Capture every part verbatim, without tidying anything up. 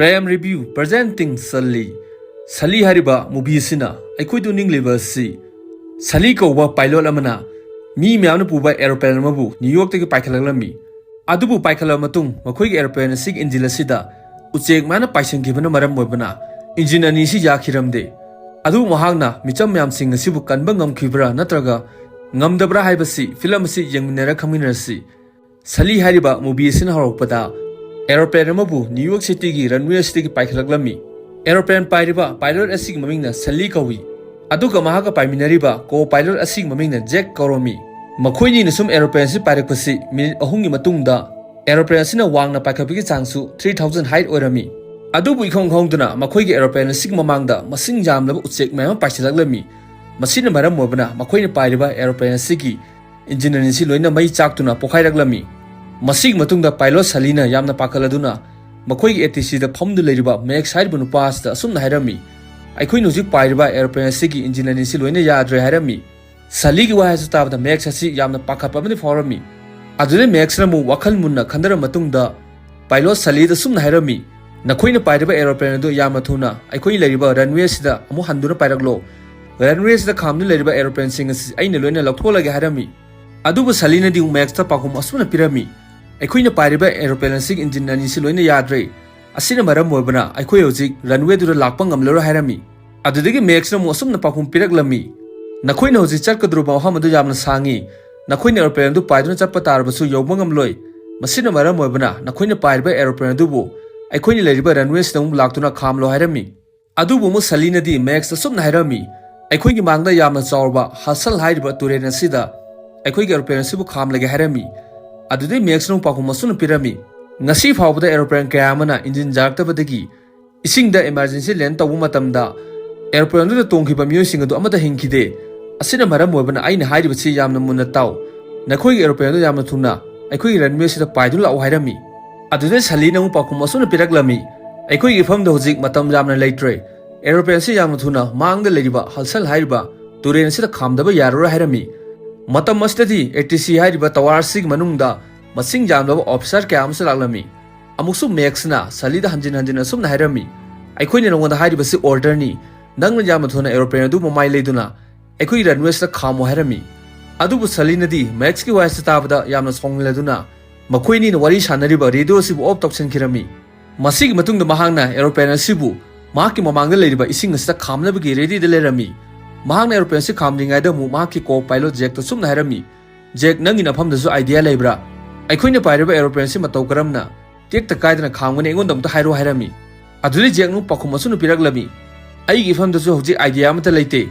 Prime Review presenting Sully. Sully ꯍꯥꯏꯔꯤꯕ movie ꯑꯁꯤꯅ ꯑꯩꯈꯣꯏꯗ ꯎꯅꯤꯡꯂꯤꯕ ꯑꯁꯤ, ꯁꯂꯤ ꯀꯧꯕ pilot ꯑꯃꯅ ꯃꯤ ꯃꯌꯥꯝꯅ ꯄꯨꯕ aeroplane ꯑꯃꯕꯨ New Yorkꯇꯒꯤ ꯄꯥꯏꯈꯠꯂꯛꯂꯝꯃꯤ꯫ ꯑꯗꯨꯕꯨ ꯄꯥꯏꯈꯠꯂꯕ ꯃꯇꯨꯡ ꯃꯈꯣꯏꯒꯤ aeroplane ꯑꯁꯤꯒꯤ engine ꯑꯁꯤꯗ ꯎꯆꯦꯛ ꯃꯌꯥꯝꯅ ꯄꯥꯏꯁꯤꯟꯈꯤꯕꯅ ꯃꯔꯝ ꯑꯣꯏꯕꯅ engine ꯑꯅꯤ ꯑꯁꯤ ꯌꯥꯈꯤꯔꯝꯗꯦ꯫ ꯑꯗꯨꯕꯨ ꯃꯍꯥꯛꯅ ꯃꯤꯆꯝ ꯃꯌꯥꯝꯁꯤꯡ ꯑꯁꯤꯕꯨ ꯀꯟꯕ ꯉꯝꯈꯤꯕ꯭ꯔꯥ ꯅꯠꯇ꯭ꯔꯒ ꯉꯝꯗꯕ꯭ꯔꯥ ꯍꯥꯏꯕꯁꯤ film ꯑꯁꯤ ꯌꯦꯡꯃꯤꯟꯅꯔ ꯈꯪꯃꯤꯟꯅꯔꯁꯤ꯫ ꯁꯂꯤ ꯍꯥꯏꯔꯤꯕ movie ꯑꯁꯤꯅ ꯍꯧꯔꯛꯄꯗ aeroplane ꯑꯃꯕꯨ New York Cityꯒꯤ runway ꯑꯁꯤꯗꯒꯤ ꯄꯥꯏꯈꯠꯂꯛꯂꯝꯃꯤ꯫ Aeroplane ꯄꯥꯏꯔꯤꯕ pilot ꯑꯁꯤꯒꯤ ꯃꯃꯤꯡꯅ ꯁꯂꯤ ꯀꯧꯏ꯫ ꯑꯗꯨꯒ ꯃꯍꯥꯛꯀ ꯄꯥꯏꯃꯤꯟꯅꯔꯤꯕ co-pilot ꯑꯁꯤꯒꯤ ꯃꯃꯤꯡꯅ ꯖꯦꯛ ꯀꯧꯔꯝꯃꯤ꯫ ꯃꯈꯣꯏꯅꯤꯅ ꯁꯨꯝ aeroplane ꯑꯁꯤ ꯄꯥꯏꯔꯛꯄꯁꯤ minute ꯑꯍꯨꯝꯒꯤ ꯃꯇꯨꯡꯗ aeroplane ꯑꯁꯤꯅ ꯋꯥꯡꯅ ꯄꯥꯏꯈꯠꯄꯒꯤ ꯆꯥꯡꯁꯨ three thousand height ꯑꯣꯏꯔꯝꯃꯤ꯫ ꯑꯗꯨꯕꯨ ꯏꯈꯪ ꯈꯪꯍꯧꯗꯅ ꯃꯈꯣꯏꯒꯤ aeroplane ꯑꯁꯤꯒꯤ ꯃꯃꯥꯡꯗ ꯃꯁꯤꯡ ꯌꯥꯝꯂꯕ ꯎꯆꯦꯛ ꯃꯌꯥꯝ ꯑꯃ ꯄꯥꯏꯁꯤꯜꯂꯛꯂꯝꯃꯤ꯫ ꯃꯁꯤꯅ ꯃꯔꯝ ꯑꯣꯏꯕꯅ ꯃꯈꯣꯏꯅ ꯄꯥꯏꯔꯤꯕ aeroplane ꯑꯁꯤꯒꯤ engine ꯑꯅꯤꯁꯤ ꯂꯣꯏꯅ ꯃꯩ ꯆꯥꯛꯇꯨꯅ ꯄꯣꯈꯥꯏꯔꯛꯂꯝꯃꯤ꯫ ꯃꯁꯤꯒꯤ ꯃꯇꯨꯡꯗ pilot ꯁꯂꯤꯅ ꯌꯥꯝꯅ ꯄꯥꯈꯠꯂꯗꯨꯅ ꯃꯈꯣꯏꯒꯤ ATCꯗ ꯐꯝꯗꯨꯅ ꯂꯩꯔꯤꯕ Max ꯍꯥꯏꯔꯤꯕ ꯅꯨꯄꯥ ꯑꯁꯤꯗ ꯑꯁꯨꯝꯅ ꯍꯥꯏꯔꯝꯃꯤ, "ꯑꯩꯈꯣꯏꯅ ꯍꯧꯖꯤꯛ ꯄꯥꯏꯔꯤꯕ aeroplane ꯑꯁꯤꯒꯤ engine ꯑꯅꯤꯁꯤ ꯂꯣꯏꯅ ꯌꯥꯗ꯭ꯔꯦ" ꯍꯥꯏꯔꯝꯃꯤ꯫ ꯁꯂꯤꯒꯤ ꯋꯥꯍꯩ ꯑꯁꯤ ꯇꯥꯕꯗ Max ꯑꯁꯤ ꯌꯥꯝꯅ ꯄꯥꯈꯠꯄ ꯑꯃꯗꯤ ꯐꯥꯎꯔꯝꯃꯤ꯫ ꯑꯗꯨꯗꯩ Maxꯅ ꯑꯃꯨꯛ ꯋꯥꯈꯜ ꯃꯨꯟꯅ ꯈꯟꯊꯔꯕ ꯃꯇꯨꯡꯗ pilot ꯁꯂꯤꯗ ꯑꯁꯨꯝꯅ ꯍꯥꯏꯔꯝꯃꯤ, "ꯅꯈꯣꯏꯅ ꯄꯥꯏꯔꯤꯕ aeroplane ꯑꯗꯨ ꯌꯥꯝꯅ ꯊꯨꯅ ꯑꯩꯈꯣꯏꯅ ꯂꯩꯔꯤꯕ runway ꯑꯁꯤꯗ ꯑꯃꯨꯛ ꯍꯟꯗꯨꯅ ꯄꯥꯏꯔꯛꯂꯣ꯫ Runway ꯑꯁꯤꯗ ꯈꯥꯝꯗꯨꯅ ꯂꯩꯔꯤꯕ aeroplaneꯁꯤꯡ ꯑꯁꯤ ꯑꯩꯅ ꯂꯣꯏꯅ ꯂꯧꯊꯣꯛꯂꯒꯦ" ꯍꯥꯏꯔꯝꯃꯤ꯫ ꯑꯗꯨꯕꯨ ꯁꯂꯤꯅꯗꯤ ꯑꯃꯨꯛ Maxꯇ ꯄꯥꯎꯈꯨꯝ ꯑꯁꯨꯝꯅ ꯄꯤꯔꯝꯃꯤ, "ꯑꯩꯈꯣꯏꯅ ꯄꯥꯏꯔꯤꯕ aeroplane ꯑꯁꯤꯒꯤ engine ꯑꯅꯤꯁꯤ ꯂꯣꯏꯅ ꯌꯥꯗ꯭ꯔꯦ꯫ ꯑꯁꯤꯅ ꯃꯔꯝ ꯑꯣꯏꯕꯅ ꯑꯩꯈꯣꯏ ꯍꯧꯖꯤꯛ runwayꯗꯨꯗ ꯂꯥꯛꯄ ꯉꯝꯂꯔꯣꯏ" ꯍꯥꯏꯔꯝꯃꯤ꯫ ꯑꯗꯨꯗꯒꯤ Maxꯅ ꯑꯃꯨꯛ ꯑꯁꯨꯝꯅ ꯄꯥꯎꯈꯨꯝ ꯄꯤꯔꯛꯂꯝꯃꯤ, "ꯅꯈꯣꯏꯅ ꯍꯧꯖꯤꯛ ꯆꯠꯀꯗꯧꯔꯤꯕ ꯃꯐꯝ ꯑꯗꯨ ꯌꯥꯝꯅ ꯁꯥꯡꯉꯤ꯫ ꯅꯈꯣꯏꯅ aeroplane ꯑꯗꯨ ꯄꯥꯏꯗꯨꯅ ꯆꯠꯄ ꯇꯥꯔꯕꯁꯨ ꯌꯧꯕ ꯉꯝꯂꯣꯏ꯫ ꯃꯁꯤꯅ ꯃꯔꯝ ꯑꯣꯏꯕꯅ ꯅꯈꯣꯏꯅ ꯄꯥꯏꯔꯤꯕ aeroplane ꯑꯗꯨꯕꯨ ꯑꯩꯈꯣꯏꯅ ꯂꯩꯔꯤꯕ runwayꯁꯤꯗ ꯑꯃꯨꯛ ꯂꯥꯛꯇꯨꯅ ꯈꯥꯝꯂꯣ" ꯍꯥꯏꯔꯝꯃꯤ꯫ ꯑꯗꯨꯕꯨ ꯑꯃꯨꯛ ꯁꯂꯤꯅꯗꯤ Maxꯇ ꯑꯁꯨꯝꯅ ꯍꯥꯏꯔꯝꯃꯤ, "ꯑꯩꯈꯣꯏꯒꯤ ꯃꯥꯡꯗ ꯌꯥꯝꯅ ꯆꯥꯎꯔꯕ Hudson ꯍꯥꯏꯔꯤꯕ ꯇꯨꯔꯦꯜ ꯑꯁꯤꯗ ꯑꯩꯈꯣꯏꯒꯤ aeroplane ꯑꯁꯤꯕꯨ ꯈꯥꯝꯂꯒꯦ" ꯍꯥꯏꯔꯝꯃꯤ꯫ ꯑꯗꯨꯗꯩ Maxꯅ ꯑꯃꯨꯛ ꯄꯥꯎꯈꯨꯝ ꯑꯁꯨꯝꯅ ꯄꯤꯔꯝꯃꯤ, "ꯉꯁꯤ ꯐꯥꯎꯕꯗ aeroplane ꯀꯌꯥ ꯑꯃꯅ engine ꯌꯥꯔꯛꯇꯕꯗꯒꯤ ꯏꯁꯤꯡꯗ emergency land ꯇꯧꯕ ꯃꯇꯝꯗ aeroplane ꯑꯗꯨꯗ ꯇꯣꯡꯈꯤꯕ ꯃꯤꯑꯣꯏꯁꯤꯡ ꯑꯗꯨ ꯑꯃꯠꯇ ꯍꯤꯡꯈꯤꯗꯦ꯫ ꯑꯁꯤꯅ ꯃꯔꯝ ꯑꯣꯏꯕꯅ ꯑꯩꯅ ꯍꯥꯏꯔꯤꯕꯁꯤ ꯌꯥꯝꯅ ꯃꯨꯟꯅ ꯇꯥꯎ꯫ ꯅꯈꯣꯏꯒꯤ aeroplane ꯑꯗꯨ ꯌꯥꯝꯅ ꯊꯨꯅ ꯑꯩꯈꯣꯏꯒꯤ runwayꯁꯤꯗ ꯄꯥꯏꯗꯨꯅ ꯂꯥꯛꯎ" ꯍꯥꯏꯔꯝꯃꯤ꯫ ꯑꯗꯨꯗꯩ ꯁꯂꯤꯅ ꯑꯃꯨꯛ ꯄꯥꯎꯈꯨꯝ ꯑꯁꯨꯝꯅ ꯄꯤꯔꯛꯂꯝꯃꯤ, "ꯑꯩꯈꯣꯏꯒꯤ ꯏꯐꯝꯗ ꯍꯧꯖꯤꯛ ꯃꯇꯝ ꯌꯥꯝꯅ ꯂꯩꯇ꯭ꯔꯦ꯫ Aeroplaneꯁꯤ ꯌꯥꯝꯅ ꯊꯨꯅ ꯃꯥꯡꯗ ꯂꯩꯔꯤꯕ Hudson ꯍꯥꯏꯔꯤꯕ ꯇꯨꯔꯦꯜ ꯑꯁꯤꯗ ꯈꯥꯝꯗꯕ ꯌꯥꯔꯔꯣꯏ" ꯍꯥꯏꯔꯝꯃꯤ꯫ ꯃꯇꯝ ꯑꯁꯤꯗꯗꯤ ATC ꯍꯥꯏꯔꯤꯕ tower ꯑꯁꯤꯒꯤ ꯃꯅꯨꯡꯗ ꯃꯁꯤꯡ ꯌꯥꯝꯂꯕ officer ꯀꯌꯥ ꯑꯃꯁꯨ ꯂꯥꯛꯂꯝꯃꯤ꯫ ꯑꯃꯨꯛꯁꯨ ꯃꯦꯛꯁꯅ ꯁꯂꯤꯗ ꯍꯟꯖꯤꯟ ꯍꯟꯖꯤꯟ ꯑꯁꯨꯝꯅ ꯍꯥꯏꯔꯝꯃꯤ, "ꯑꯩꯈꯣꯏꯅ ꯅꯉꯣꯟꯗ ꯍꯥꯏꯔꯤꯕꯁꯤ ꯑꯣꯔꯗꯔꯅꯤ, ꯅꯪꯅ ꯌꯥꯝꯅ ꯊꯨꯅ ꯑꯦꯔꯣꯄ꯭ꯂꯦꯟ ꯑꯗꯨ ꯃꯃꯥꯏ ꯂꯩꯗꯨꯅ ꯑꯩꯈꯣꯏꯒꯤ ꯔꯟꯋꯦꯁꯤꯗ ꯈꯥꯝꯃꯨ" ꯍꯥꯏꯔꯝꯃꯤ꯫ ꯑꯗꯨꯕꯨ ꯁꯂꯤꯅꯗꯤ ꯃꯦꯛꯁꯀꯤ ꯋꯥꯍꯩꯁꯤ ꯇꯥꯕꯗ ꯌꯥꯝꯅ ꯁꯥꯎꯅꯤꯡꯂꯗꯨꯅ ꯃꯈꯣꯏ ꯑꯅꯤꯅ ꯋꯥꯔꯤ ꯁꯥꯟꯅꯔꯤꯕ ꯔꯦꯗꯤꯑꯣ ꯑꯁꯤꯕꯨ ꯑꯣꯐ ꯇꯧꯁꯤꯟꯈꯤꯔꯝꯃꯤ꯫ ꯃꯁꯤꯒꯤ ꯃꯇꯨꯡꯗ ꯃꯍꯥꯛꯅ ꯑꯦꯔꯣꯄ꯭ꯂꯦꯟ ꯑꯁꯤꯕꯨ ꯃꯍꯥꯛꯀꯤ ꯃꯃꯥꯡꯗ ꯂꯩꯔꯤꯕ ꯏꯁꯤꯡ ꯑꯁꯤꯗ ꯈꯥꯝꯅꯕꯒꯤ ꯔꯦꯗꯤꯗ ꯂꯩꯔꯝꯃꯤ꯫ ꯃꯍꯥꯛꯅ ꯑꯦꯔꯣꯄ꯭ꯂꯦꯟ ꯑꯁꯤ ꯈꯥꯝꯗ꯭ꯔꯤꯉꯩꯗ ꯑꯃꯨꯛ ꯃꯍꯥꯛꯀꯤ ꯀꯣ ꯄꯥꯏꯂꯣꯠ ꯖꯦꯛꯇ ꯁꯨꯝꯅ ꯍꯥꯏꯔꯝꯃꯤ, "ꯖꯦꯛ, ꯅꯪꯒꯤ ꯅꯐꯝꯗꯁꯨ ꯑꯥꯏꯗꯤꯌꯥ ꯂꯩꯕ꯭ꯔꯥ? ꯑꯩꯈꯣꯏꯅ ꯄꯥꯏꯔꯤꯕ ꯑꯦꯔꯣꯄ꯭ꯂꯦꯟ ꯑꯁꯤ ꯃꯇꯧ ꯀꯔꯝꯅ ꯇꯦꯛꯇ ꯀꯥꯏꯗꯅ ꯈꯥꯝꯒꯅꯤ? ꯑꯩꯉꯣꯟꯗ ꯑꯃꯨꯛꯇ ꯍꯥꯏꯔꯣ" ꯍꯥꯏꯔꯝꯃꯤ꯫ ꯑꯗꯨꯗꯩ ꯖꯦꯛꯅ ꯄꯥꯎꯈꯨꯝ ꯑꯁꯨꯝꯅ ꯄꯤꯔꯛꯂꯝꯃꯤ, "ꯑꯩꯒꯤ ꯏꯐꯝꯗꯁꯨ ꯍꯧꯖꯤꯛ ꯑꯥꯏꯗꯤꯌꯥ ꯑꯃꯠꯇ ꯂꯩꯇꯦ꯫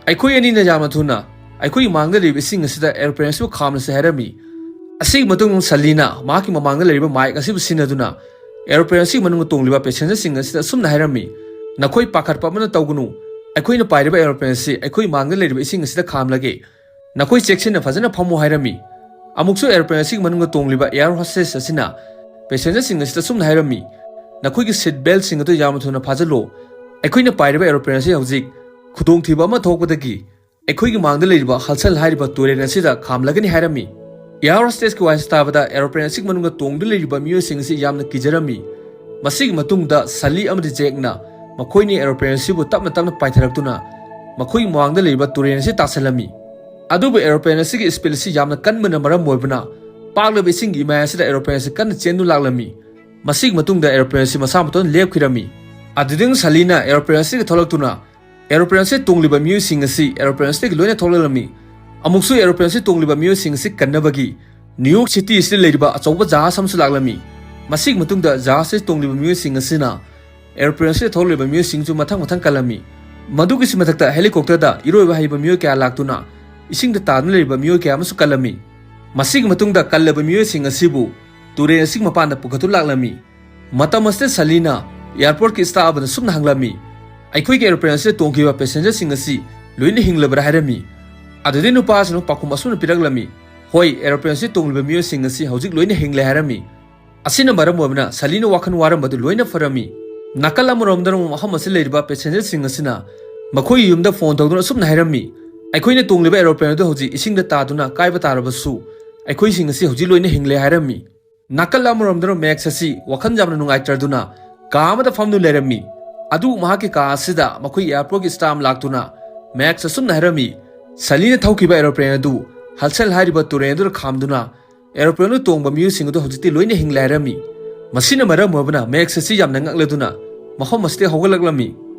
ꯑꯩꯈꯣꯏ ꯑꯅꯤꯅ ꯌꯥꯝꯅ ꯊꯨꯅ ꯑꯩꯈꯣꯏꯒꯤ ꯃꯥꯡꯗ ꯂꯩꯔꯤꯕ ꯏꯁꯤꯡ ꯑꯁꯤꯗ ꯑꯦꯔꯣꯄ꯭ꯂꯦꯟ ꯑꯁꯤꯕꯨ ꯈꯥꯝꯂꯁꯤ" ꯍꯥꯏꯔꯝꯃꯤ꯫ ꯑꯁꯤꯒꯤ ꯃꯇꯨꯡꯗ ꯁꯂꯤꯅ ꯃꯍꯥꯛꯀꯤ ꯃꯃꯥꯡꯗ ꯂꯩꯔꯤꯕ ꯃꯥꯏꯛ ꯑꯁꯤꯕꯨ ꯁꯤꯖꯤꯟꯅꯗꯨꯅ ꯑꯦꯔꯣꯄ꯭ꯂꯦꯟ ꯑꯁꯤꯒꯤ ꯃꯅꯨꯡꯗ ꯇꯣꯡꯂꯤꯕ ꯄꯦꯁꯦꯟꯖꯔꯁꯤꯡ ꯑꯁꯤꯗ ꯑꯁꯨꯝꯅ ꯍꯥꯏꯔꯝꯃꯤ, "ꯅꯈꯣꯏ ꯄꯥꯈꯠꯄ ꯑꯃꯠꯇ ꯇꯧꯒꯅꯨ꯫ ꯑꯩꯈꯣꯏꯅ ꯄꯥꯏꯔꯤꯕ ꯑꯦꯔꯣꯄ꯭ꯂꯦꯟ ꯑꯁꯤ ꯑꯩꯈꯣꯏ ꯃꯥꯡꯗ ꯂꯩꯔꯤꯕ ꯏꯁꯤꯡ ꯑꯁꯤꯗ ꯈꯥꯝꯂꯒꯦ꯫ ꯅꯈꯣꯏ ꯆꯦꯛꯁꯤꯟꯅ ꯐꯖꯅ ꯐꯝꯃꯨ" ꯍꯥꯏꯔꯝꯃꯤ꯫ ꯑꯃꯨꯛꯁꯨ ꯑꯦꯔꯣꯄ꯭ꯂꯦꯟ ꯑꯁꯤꯒꯤ ꯃꯅꯨꯡꯗ ꯇꯣꯡꯂꯤꯕ ꯑꯦꯌꯔ ꯍꯣꯁꯇꯦꯁ ꯑꯁꯤꯅ ꯄꯦꯁꯦꯟꯖꯔꯁꯤꯡ ꯑꯁꯤꯗ ꯑꯁꯨꯝꯅ ꯍꯥꯏꯔꯝꯃꯤ, "ꯅꯈꯣꯏꯒꯤ ꯁꯤꯠ ꯕꯦꯜꯁꯤꯡ ꯑꯗꯨ ꯌꯥꯝꯅ ꯊꯨꯅ ꯐꯥꯖꯤꯜꯂꯨ꯫ ꯑꯩꯈꯣꯏꯅ ꯄꯥꯏꯔꯤꯕ ꯑꯦꯔꯣꯄ꯭ꯂꯦꯟ ꯑꯁꯤ ꯍꯧꯖꯤꯛ ꯈꯨꯗꯣꯡꯊꯤꯕ ꯑꯃ ꯊꯣꯛꯄꯗꯒꯤ ꯑꯩꯈꯣꯏꯒꯤ ꯃꯥꯡꯗ ꯂꯩꯔꯤꯕ ꯍꯜꯁꯟ ꯍꯥꯏꯔꯤꯕ ꯇꯨꯔꯦꯜ ꯑꯁꯤꯗ ꯈꯥꯝꯂꯒꯅꯤ" ꯍꯥꯏꯔꯝꯃꯤ꯫ ꯑꯦꯌꯔ ꯍꯣꯁꯇꯦꯁꯀꯤ ꯋꯥꯍꯩꯁꯤ ꯇꯥꯕꯗ ꯑꯦꯔꯣꯄ꯭ꯂꯦꯟ ꯑꯁꯤꯒꯤ ꯃꯅꯨꯡꯗ ꯇꯣꯡꯗꯨꯅ ꯂꯩꯔꯤꯕ ꯃꯤꯑꯣꯏꯁꯤꯡ ꯑꯁꯤ ꯌꯥꯝꯅ ꯀꯤꯖꯔꯝꯃꯤ꯫ ꯃꯁꯤꯒꯤ ꯃꯇꯨꯡꯗ ꯁꯂꯤ ꯑꯃꯗꯤ ꯖꯦꯛꯅ ꯃꯈꯣꯏꯅꯤ ꯑꯦꯔꯣꯄ꯭ꯂꯦꯟ ꯑꯁꯤꯕꯨ ꯇꯞꯅ ꯇꯞꯅ ꯄꯥꯏꯊꯔꯛꯇꯨꯅ ꯃꯈꯣꯏꯒꯤ ꯃꯃꯥꯡꯗ ꯂꯩꯔꯤꯕ ꯇꯨꯔꯦꯜ ꯑꯁꯤ ꯇꯥꯁꯤꯜꯂꯝꯃꯤ꯫ ꯑꯗꯨꯕꯨ ꯑꯦꯔꯣꯄ꯭ꯂꯦꯟ ꯑꯁꯤꯒꯤ ꯁ꯭ꯄꯤꯗ ꯑꯁꯤ ꯌꯥꯝꯅ ꯀꯟꯕꯅ ꯃꯔꯝ ꯑꯣꯏꯕꯅ ꯄꯥꯛꯂꯕ ꯏꯁꯤꯡꯒꯤ ꯏꯃꯥꯏ ꯑꯁꯤꯗ ꯑꯦꯔꯣꯄ꯭ꯂꯦꯟ ꯑꯁꯤ ꯀꯟꯅ ꯆꯦꯟꯗꯨꯅ ꯂꯥꯛꯂꯝꯃꯤ꯫ ꯃꯁꯤꯒꯤ ꯃꯇꯨꯡꯗ ꯑꯦꯔꯣꯄ꯭ꯂꯦꯟ ꯑꯁꯤ ꯃꯁꯥ ꯃꯇꯣꯟ ꯂꯦꯞꯈꯤꯔꯝꯃꯤ꯫ ꯑꯗꯨꯗꯒꯤ ꯁꯂꯤꯅ ꯑꯦꯔꯣꯄ꯭ꯂꯦꯟ ꯑꯁꯤꯗꯒꯤ ꯊꯣꯛꯂꯛꯇꯨꯅ ꯑꯦꯔꯣꯄ꯭ꯂꯦꯟ ꯑꯁꯤꯗ ꯇꯣꯡꯂꯤꯕ ꯃꯤꯑꯣꯏꯁꯤꯡ ꯑꯁꯤ ꯑꯦꯔꯣꯄ꯭ꯂꯦꯟ ꯑꯁꯤꯗꯒꯤ ꯂꯣꯏꯅ ꯊꯣꯛꯂꯛꯂꯝꯃꯤ꯫ ꯑꯃꯨꯛꯁꯨ ꯑꯦꯔꯣꯄ꯭ꯂꯦꯟ ꯑꯁꯤꯗ ꯇꯣꯡꯂꯤꯕ ꯃꯤꯑꯣꯏꯁꯤꯡ ꯑꯁꯤ ꯀꯟꯅꯕꯒꯤ ꯅ꯭ꯌꯨ ꯌꯣꯔꯛ ꯁꯤꯇꯤ ꯑꯁꯤꯗ ꯂꯩꯔꯤꯕ ꯑꯆꯧꯕ ꯖꯍꯥꯖ ꯑꯃꯁꯨ ꯂꯥꯛꯂꯝꯃꯤ꯫ ꯃꯁꯤꯒꯤ ꯃꯇꯨꯡꯗ ꯖꯍꯥꯖ ꯑꯁꯤꯗ ꯇꯣꯡꯂꯤꯕ ꯃꯤꯑꯣꯏꯁꯤꯡ ꯑꯁꯤꯅ ꯑꯦꯔꯣꯄ꯭ꯂꯦꯟ ꯑꯁꯤꯗ ꯊꯣꯛꯂꯤꯕ ꯃꯤꯑꯣꯏꯁꯤꯡꯁꯨ ꯃꯊꯪ ꯃꯊꯪ ꯀꯜꯂꯝꯃꯤ꯫ ꯃꯗꯨꯒꯤꯁꯨ ꯃꯊꯛꯇ ꯍꯦꯂꯤꯀꯣꯞꯇꯔꯗ ꯏꯔꯣꯏꯕ ꯍꯩꯕ ꯃꯤꯑꯣꯏ ꯀꯌꯥ ꯂꯥꯛꯇꯨꯅ ꯏꯁꯤꯡꯗ ꯇꯥꯗꯨꯅ ꯂꯩꯔꯤꯕ ꯃꯤꯑꯣꯏ ꯀꯌꯥ ꯑꯃꯁꯨ ꯀꯜꯂꯝꯃꯤ꯫ ꯃꯁꯤꯒꯤ ꯃꯇꯨꯡꯗ ꯀꯜꯂꯕ ꯃꯤꯑꯣꯏꯁꯤꯡ ꯑꯁꯤꯕꯨ ꯇꯨꯔꯦꯜ ꯑꯁꯤꯒꯤ ꯃꯄꯥꯟꯗ ꯄꯨꯈꯠꯇꯨꯅ ꯂꯥꯛꯂꯝꯃꯤ꯫ ꯃꯇꯝ ꯑꯁꯤꯗ ꯁꯂꯤꯅ ꯑꯦꯌꯔꯄꯣꯔꯠꯀꯤ ꯁ꯭ꯇꯥꯐ ꯑꯗꯨꯅ ꯁꯨꯝꯅ ꯍꯪꯂꯝꯃꯤ, "ꯑꯩꯈꯣꯏꯒꯤ ꯑꯦꯔꯣꯄ꯭ꯂꯦꯟ ꯑꯁꯤꯗ ꯇꯣꯡꯈꯤꯕ ꯄꯦꯁꯦꯟꯖꯔꯁꯤꯡ ꯑꯁꯤ ꯂꯣꯏꯅ ꯍꯤꯡꯂꯕ꯭ꯔꯥ?" ꯍꯥꯏꯔꯝꯃꯤ꯫ ꯑꯗꯨꯗꯩ ꯅꯨꯄꯥꯁꯤꯅ ꯄꯥꯎꯈꯨꯝ ꯑꯁꯨꯝꯅ ꯄꯤꯔꯛꯂꯝꯃꯤ, "ꯍꯣꯏ, ꯑꯦꯔꯣꯄ꯭ꯂꯦꯟ ꯑꯁꯤꯗ ꯇꯣꯡꯂꯤꯕ ꯃꯤꯑꯣꯏꯁꯤꯡ ꯑꯁꯤ ꯍꯧꯖꯤꯛ ꯂꯣꯏꯅ ꯍꯤꯡꯂꯦ" ꯍꯥꯏꯔꯝꯃꯤ꯫ ꯑꯁꯤꯅ ꯃꯔꯝ ꯑꯣꯏꯕꯅ ꯁꯂꯤꯅ ꯋꯥꯈꯜ ꯋꯥꯔꯝꯕꯗꯨ ꯂꯣꯏꯅ ꯐꯔꯝꯃꯤ꯫ ꯅꯥꯀꯜ ꯑꯃꯔꯣꯝꯗꯅ ꯑꯃꯨꯛ ꯃꯐꯝ ꯑꯁꯤꯗ ꯂꯩꯔꯤꯕ ꯄꯦꯁꯦꯟꯖꯔꯁꯤꯡ ꯑꯁꯤꯅ ꯃꯈꯣꯏꯒꯤ ꯌꯨꯝꯗ ꯐꯣꯟ ꯇꯧꯗꯨꯅ ꯑꯁꯨꯝꯅ ꯍꯥꯏꯔꯝꯃꯤ, "ꯑꯩꯈꯣꯏꯅ ꯇꯣꯡꯂꯤꯕ ꯑꯦꯔꯣꯄ꯭ꯂꯦꯟ ꯑꯗꯨ ꯍꯧꯖꯤꯛ ꯏꯁꯤꯡꯗ ꯇꯥꯗꯨꯅ ꯀꯥꯏꯕ ꯇꯥꯔꯕꯁꯨ ꯑꯩꯈꯣꯏꯁꯤꯡ ꯑꯁꯤ ꯍꯧꯖꯤꯛ ꯂꯣꯏꯅ ꯍꯤꯡꯂꯦ" ꯍꯥꯏꯔꯝꯃꯤ꯫ ꯅꯥꯀꯜ ꯑꯃꯔꯣꯝꯗꯅ ꯃꯦꯛꯁ ꯑꯁꯤ ꯋꯥꯈꯜ ꯌꯥꯝꯅ ꯅꯨꯡꯉꯥꯏꯇ꯭ꯔꯗꯨꯅ ꯀꯥ ꯑꯃꯗ ꯐꯝꯗꯨꯅ ꯂꯩꯔꯝꯃꯤ꯫ ꯑꯗꯨ ꯃꯍꯥꯛꯀꯤ ꯀꯥ ꯑꯁꯤꯗ ꯃꯈꯣꯏ ꯑꯦꯌꯥꯔꯄꯣꯔꯠꯀꯤ ꯁ꯭ꯇꯥꯐ ꯂꯥꯛꯇꯨꯅ ꯃꯦꯛꯁ ꯑꯁꯨꯝꯅ ꯍꯥꯏꯔꯝꯃꯤ, "ꯁꯂꯤꯅ ꯊꯧꯈꯤꯕ ꯑꯦꯔꯣꯄ꯭ꯂꯦꯟ ꯑꯗꯨ ꯍꯜꯁꯦꯜ ꯍꯥꯏꯔꯤꯕ ꯇꯨꯔꯦꯜ ꯑꯗꯨꯗ ꯈꯥꯝꯗꯨꯅ ꯑꯦꯔꯣꯄ꯭ꯂꯦꯟꯗꯨ ꯇꯣꯡꯕ ꯃꯤꯑꯣꯏꯁꯤꯡ ꯑꯗꯨ ꯍꯧꯖꯤꯛꯇꯤ ꯂꯣꯏꯅ ꯍꯤꯡꯂꯦ" ꯍꯥꯏꯔꯝꯃꯤ꯫ ꯃꯁꯤꯅ ꯃꯔꯝ ꯑꯣꯏꯕꯅ ꯃꯦꯛꯁ ꯑꯁꯤ ꯌꯥꯝꯅ ꯉꯛꯂꯗꯨꯅ ꯃꯐꯝ ꯑꯁꯤꯗꯒꯤ ꯍꯧꯒꯠꯂꯛꯂꯝꯃꯤ꯫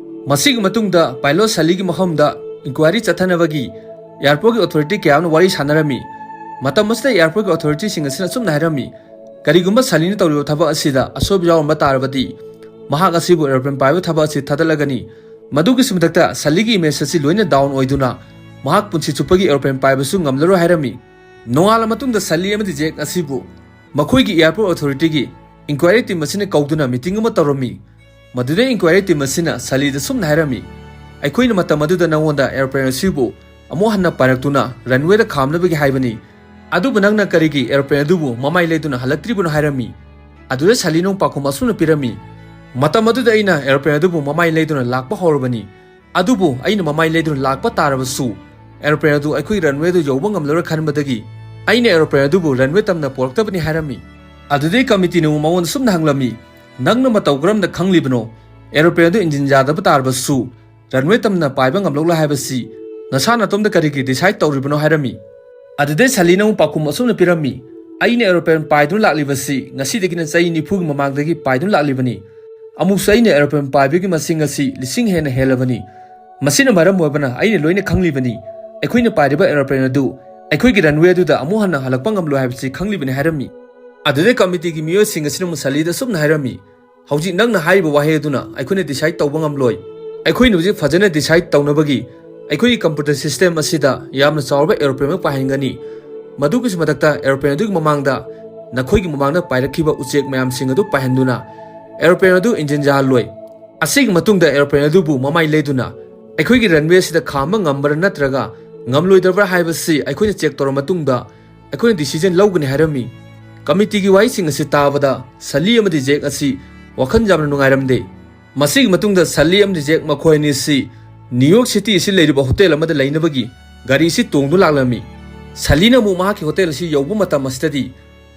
ꯃꯁꯤꯒꯤ ꯃꯇꯨꯡꯗ ꯄꯥꯏꯂꯣꯠ ꯁꯂꯤꯒꯤ ꯃꯐꯝꯗ ꯏꯟꯀ꯭ꯋꯥꯏꯔꯤ ꯆꯠꯊꯅꯕꯒꯤ ꯑꯦꯌꯥꯔꯄꯣꯔꯠꯀꯤ ꯑꯣꯊꯣꯔꯤꯇꯤ ꯀꯌꯥ ꯑꯃꯅ ꯋꯥꯔꯤ ꯁꯥꯟꯅꯔꯝꯃꯤ꯫ ꯃꯇꯝ ꯑꯁꯤꯗ ꯑꯦꯌꯥꯔꯄꯣꯔꯠꯀꯤ ꯑꯣꯊꯣꯔꯤꯇꯤꯁꯤꯡ ꯑꯁꯤꯅ ꯑꯁꯨꯝꯅ ꯍꯥꯏꯔꯝꯃꯤ, "ꯀꯔꯤꯒꯨꯝꯕ ꯁꯂꯤꯅ ꯇꯧꯔꯤꯕ ꯊꯕꯛ ꯑꯁꯤꯗ ꯑꯁꯣꯏꯕ ꯌꯥꯎꯔꯝꯕ ꯇꯥꯔꯕꯗꯤ ꯃꯍꯥꯛ ꯑꯁꯤꯕꯨ ꯑꯦꯔꯣꯄ꯭ꯂꯦꯟ ꯄꯥꯏꯕ ꯊꯕꯛ ꯑꯁꯤ ꯊꯥꯗꯠꯂꯒꯅꯤ꯫ ꯃꯗꯨꯒꯤꯁꯨ ꯃꯊꯛꯇ ꯁꯂꯤꯒꯤ ꯏꯃꯦꯖ ꯑꯁꯤ ꯂꯣꯏꯅ ꯗꯥꯎꯟ ꯑꯣꯏꯗꯨꯅ ꯃꯍꯥꯛ ꯄꯨꯟꯁꯤ ꯆꯨꯞꯄꯒꯤ ꯑꯦꯔꯣꯄ꯭ꯂꯦꯟ ꯄꯥꯏꯕꯁꯨ ꯉꯝꯂꯔꯣꯏ" ꯍꯥꯏꯔꯝꯃꯤ꯫ ꯅꯣꯡꯉꯥꯜꯂ ꯃꯇꯨꯡꯗ ꯁꯂꯤ ꯑꯃꯗꯤ ꯖꯦꯛ ꯑꯁꯤꯕꯨ ꯃꯈꯣꯏꯒꯤ ꯑꯦꯌꯥꯔꯄꯣꯔꯠ ꯑꯣꯊꯣꯔꯤꯇꯤꯒꯤ ꯏꯟꯀ꯭ꯋꯥꯏꯔꯤ ꯇꯤꯝ ꯑꯁꯤꯅ ꯀꯧꯗꯨꯅ ꯃꯤꯇꯤꯡ ꯑꯃ ꯇꯧꯔꯝꯃꯤ꯫ ꯃꯗꯨꯗ ꯏꯟꯀ꯭ꯋꯥꯏꯔꯤ ꯇꯤꯝ ꯑꯁꯤꯅ ꯁꯂꯤꯗ ꯁꯨꯝꯅ ꯍꯥꯏꯔꯝꯃꯤ, "ꯑꯩꯈꯣꯏꯅ ꯃꯇꯝ ꯑꯗꯨꯗ ꯅꯉꯣꯟꯗ ꯑꯦꯔꯣꯄ꯭ꯂꯦꯟ ꯑꯁꯤꯕꯨ ꯑꯃꯨꯛ ꯍꯟꯅ ꯄꯥꯏꯔꯛꯇꯨꯅ ꯔꯟꯋꯦꯗ ꯈꯥꯝꯅꯕꯒꯤ ꯍꯥꯏꯕꯅꯤ, ꯑꯗꯨꯕꯨ ꯅꯪꯅ ꯀꯔꯤꯒꯤ ꯑꯦꯔꯣꯄ꯭ꯂꯦꯟ ꯑꯗꯨꯕꯨ ꯃꯃꯥꯏ ꯂꯩꯗꯨꯅ ꯍꯜꯂꯛꯇ꯭ꯔꯤꯕꯅꯣ?" ꯍꯥꯏꯔꯝꯃꯤ꯫ ꯑꯗꯨꯗ ꯁꯂꯤꯅ ꯑꯃꯨꯛ ꯄꯥꯎꯈꯨꯝ ꯑꯁꯨꯝꯅ ꯄꯤꯔꯝꯃꯤ, "ꯃꯇꯝ ꯑꯗꯨꯗ ꯑꯩꯅ ꯑꯦꯔꯣꯄ꯭ꯂꯦꯟ ꯑꯗꯨꯕꯨ ꯃꯃꯥꯏ ꯂꯩꯗꯨꯅ ꯂꯥꯛꯄ ꯍꯧꯔꯕꯅꯤ, ꯑꯗꯨꯕꯨ ꯑꯩꯅ ꯃꯃꯥꯏ ꯂꯩꯗꯨꯅ ꯂꯥꯛꯄ ꯇꯥꯔꯕꯁꯨ ꯑꯦꯔꯣꯄ꯭ꯂꯦꯟ ꯑꯗꯨ ꯑꯩꯈꯣꯏ ꯔꯟꯋꯦꯗꯨ ꯌꯧꯕ ꯉꯝꯂꯔꯣꯏ ꯈꯟꯕꯗꯒꯤ ꯑꯩꯅ ꯑꯦꯔꯣꯄ꯭ꯂꯦꯟ ꯑꯗꯨꯕꯨ ꯔꯟꯋꯦ ꯇꯝꯅ ꯄꯣꯔꯛꯇꯕꯅꯤ" ꯍꯥꯏꯔꯝꯃꯤ꯫ ꯑꯗꯨꯗꯩ ꯀꯃꯤꯇꯤꯅ ꯑꯃꯨꯛ ꯃꯉꯣꯟꯗ ꯁꯨꯝꯅ ꯍꯪꯂꯝꯃꯤ, "ꯅꯪꯅ ꯃꯇꯧ ꯀꯔꯝꯅ ꯈꯪꯂꯤꯕꯅꯣ ꯑꯦꯔꯣꯄ꯭ꯂꯦꯟ ꯑꯗꯨ ꯏꯟꯖꯤꯟ ꯌꯥꯗꯕ ꯇꯥꯔꯕꯁꯨ ꯔꯟꯋꯦ ꯇꯝꯅ ꯄꯥꯏꯕ ꯉꯝꯂꯣꯏ ꯍꯥꯏꯕꯁꯤ? ꯅꯁꯥ ꯅꯇꯣꯝꯇ ꯀꯔꯤꯒꯤ ꯗꯤꯁꯥꯏꯗ ꯇꯧꯔꯤꯕꯅꯣ?" ꯍꯥꯏꯔꯝꯃꯤ꯫ ꯑꯗꯨꯗꯩ ꯁꯂꯤꯅ ꯑꯃꯨꯛ ꯄꯥꯎꯈꯨꯝ ꯑꯁꯨꯝꯅ ꯄꯤꯔꯝꯃꯤ, "ꯑꯩꯅ ꯑꯦꯔꯣꯄ꯭ꯂꯦꯟ ꯄꯥꯏꯗꯨꯅ ꯂꯥꯛꯂꯤꯕꯁꯤ ꯉꯁꯤꯗꯒꯤꯅ ꯆꯍꯤ ꯅꯤꯐꯨꯒꯤ ꯃꯃꯥꯡꯗꯒꯤ ꯄꯥꯏꯗꯨꯅ ꯂꯥꯛꯂꯤꯕꯅꯤ꯫ ꯑꯃꯨꯛꯁꯨ ꯑꯩꯅ ꯑꯦꯔꯣꯄ꯭ꯂꯦꯟ ꯄꯥꯏꯕꯒꯤ ꯃꯁꯤꯡ ꯑꯁꯤ ꯂꯤꯁꯤꯡ ꯍꯦꯟꯅ ꯍꯦꯜꯂꯕꯅꯤ꯫ ꯃꯁꯤꯅ ꯃꯔꯝ ꯑꯣꯏꯕꯅ ꯑꯩꯅ ꯂꯣꯏꯅ ꯈꯪꯂꯤꯕꯅꯤ꯫ ꯑꯩꯈꯣꯏꯅ ꯄꯥꯏꯔꯤꯕ ꯑꯦꯔꯣꯄ꯭ꯂꯦꯟ ꯑꯗꯨ ꯑꯩꯈꯣꯏꯒꯤ ꯔꯟꯋꯦ ꯑꯗꯨꯗ ꯑꯃꯨꯛ ꯍꯟꯅ ꯍꯜꯂꯛꯄ ꯉꯝꯂꯣꯏ ꯍꯥꯏꯕꯁꯤ ꯈꯪꯂꯤꯕꯅꯤ" ꯍꯥꯏꯔꯝꯃꯤ꯫ ꯑꯗꯨꯗꯩ ꯀꯃꯤꯇꯤꯒꯤ ꯃꯤꯑꯣꯏꯁꯤꯡ ꯑꯁꯤꯅ ꯑꯃꯨꯛ ꯁꯂꯤꯗ ꯑꯁꯨꯝꯅ ꯍꯥꯏꯔꯝꯃꯤ, "ꯍꯧꯖꯤꯛ ꯅꯪꯅ ꯍꯥꯏꯔꯤꯕ ꯋꯥꯍꯩ ꯑꯗꯨꯅ ꯑꯩꯈꯣꯏꯅ ꯗꯤꯁꯥꯏꯗ ꯇꯧꯕ ꯉꯝꯂꯣꯏ꯫ ꯑꯩꯈꯣꯏꯅ ꯍꯧꯖꯤꯛ ꯐꯖꯅ ꯗꯤꯁꯥꯏꯗ ꯇꯧꯅꯕꯒꯤ ꯑꯩꯈꯣꯏꯒꯤ ꯀꯝꯄ꯭ꯌꯨꯇꯔ ꯁꯤꯁꯇꯦꯝ ꯑꯁꯤꯗ ꯌꯥꯝꯅ ꯆꯥꯎꯔꯕ ꯑꯦꯔꯣꯄ꯭ꯂꯦꯟ ꯑꯃ ꯄꯥꯏꯍꯟꯒꯅꯤ꯫ ꯃꯗꯨꯒꯤꯁꯨ ꯃꯊꯛꯇ ꯑꯦꯔꯣꯄ꯭ꯂꯦꯟ ꯑꯗꯨꯒꯤ ꯃꯃꯥꯡꯗ ꯅꯈꯣꯏꯒꯤ ꯃꯃꯥꯡꯗ ꯄꯥꯏꯔꯛꯈꯤꯕ ꯎꯆꯦꯛ ꯃꯌꯥꯝꯁꯤꯡ ꯑꯗꯨ ꯄꯥꯏꯍꯟꯗꯨꯅ ꯑꯦꯔꯣꯄ꯭ꯂꯦꯟ ꯑꯗꯨ ꯏꯟꯖꯤꯟ ꯌꯥꯍꯜꯂꯣꯏ꯫ ꯑꯁꯤꯒꯤ ꯃꯇꯨꯡꯗ ꯑꯦꯔꯣꯄ꯭ꯂꯦꯟ ꯑꯗꯨꯕꯨ ꯃꯃꯥꯏ ꯂꯩꯗꯨꯅ ꯑꯩꯈꯣꯏꯒꯤ ꯔꯟꯋꯦ ꯑꯁꯤꯗ ꯈꯥꯝꯕ ꯉꯝꯕ꯭ꯔꯥ ꯅꯠꯇ꯭ꯔꯒ ꯉꯝꯂꯣꯏꯗꯕ꯭ꯔꯥ ꯍꯥꯏꯕꯁꯤ ꯑꯩꯈꯣꯏꯅ ꯆꯦꯛ ꯇꯧꯔꯕ ꯃꯇꯨꯡꯗ ꯑꯩꯈꯣꯏꯅ ꯗꯤꯁꯤꯖꯟ ꯂꯧꯒꯅꯤ" ꯍꯥꯏꯔꯝꯃꯤ꯫ ꯀꯃꯤꯇꯤꯒꯤ ꯋꯥꯍꯩꯁꯤꯡ ꯑꯁꯤ ꯇꯥꯕꯗ ꯁꯂꯤ ꯑꯃꯗꯤ ꯖꯦꯛ ꯑꯁꯤ ꯋꯥꯈꯜ ꯌꯥꯝꯅ ꯅꯨꯡꯉꯥꯏꯔꯝꯗꯦ꯫ ꯃꯁꯤꯒꯤ ꯃꯇꯨꯡꯗ ꯁꯂꯤ ꯑꯃꯗꯤ ꯖꯦꯛ ꯃꯈꯣꯏ ꯑꯅꯤ ꯑꯁꯤ ꯅ꯭ꯌꯨ ꯌꯣꯔꯛ ꯁꯤꯇꯤ ꯑꯁꯤ ꯂꯩꯔꯤꯕ ꯍꯣꯇꯦꯜ ꯑꯃꯗ ꯂꯩꯅꯕꯒꯤ ꯒꯥꯔꯤ ꯑꯁꯤ ꯇꯣꯡꯗꯨꯅ ꯂꯥꯛꯂꯝꯃꯤ꯫ ꯁꯂꯤꯅ ꯑꯃꯨꯛ ꯃꯍꯥꯛꯀꯤ ꯍꯣꯇꯦꯜ ꯑꯁꯤ ꯌꯧꯕ ꯃꯇꯝ ꯑꯁꯤꯗꯗꯤ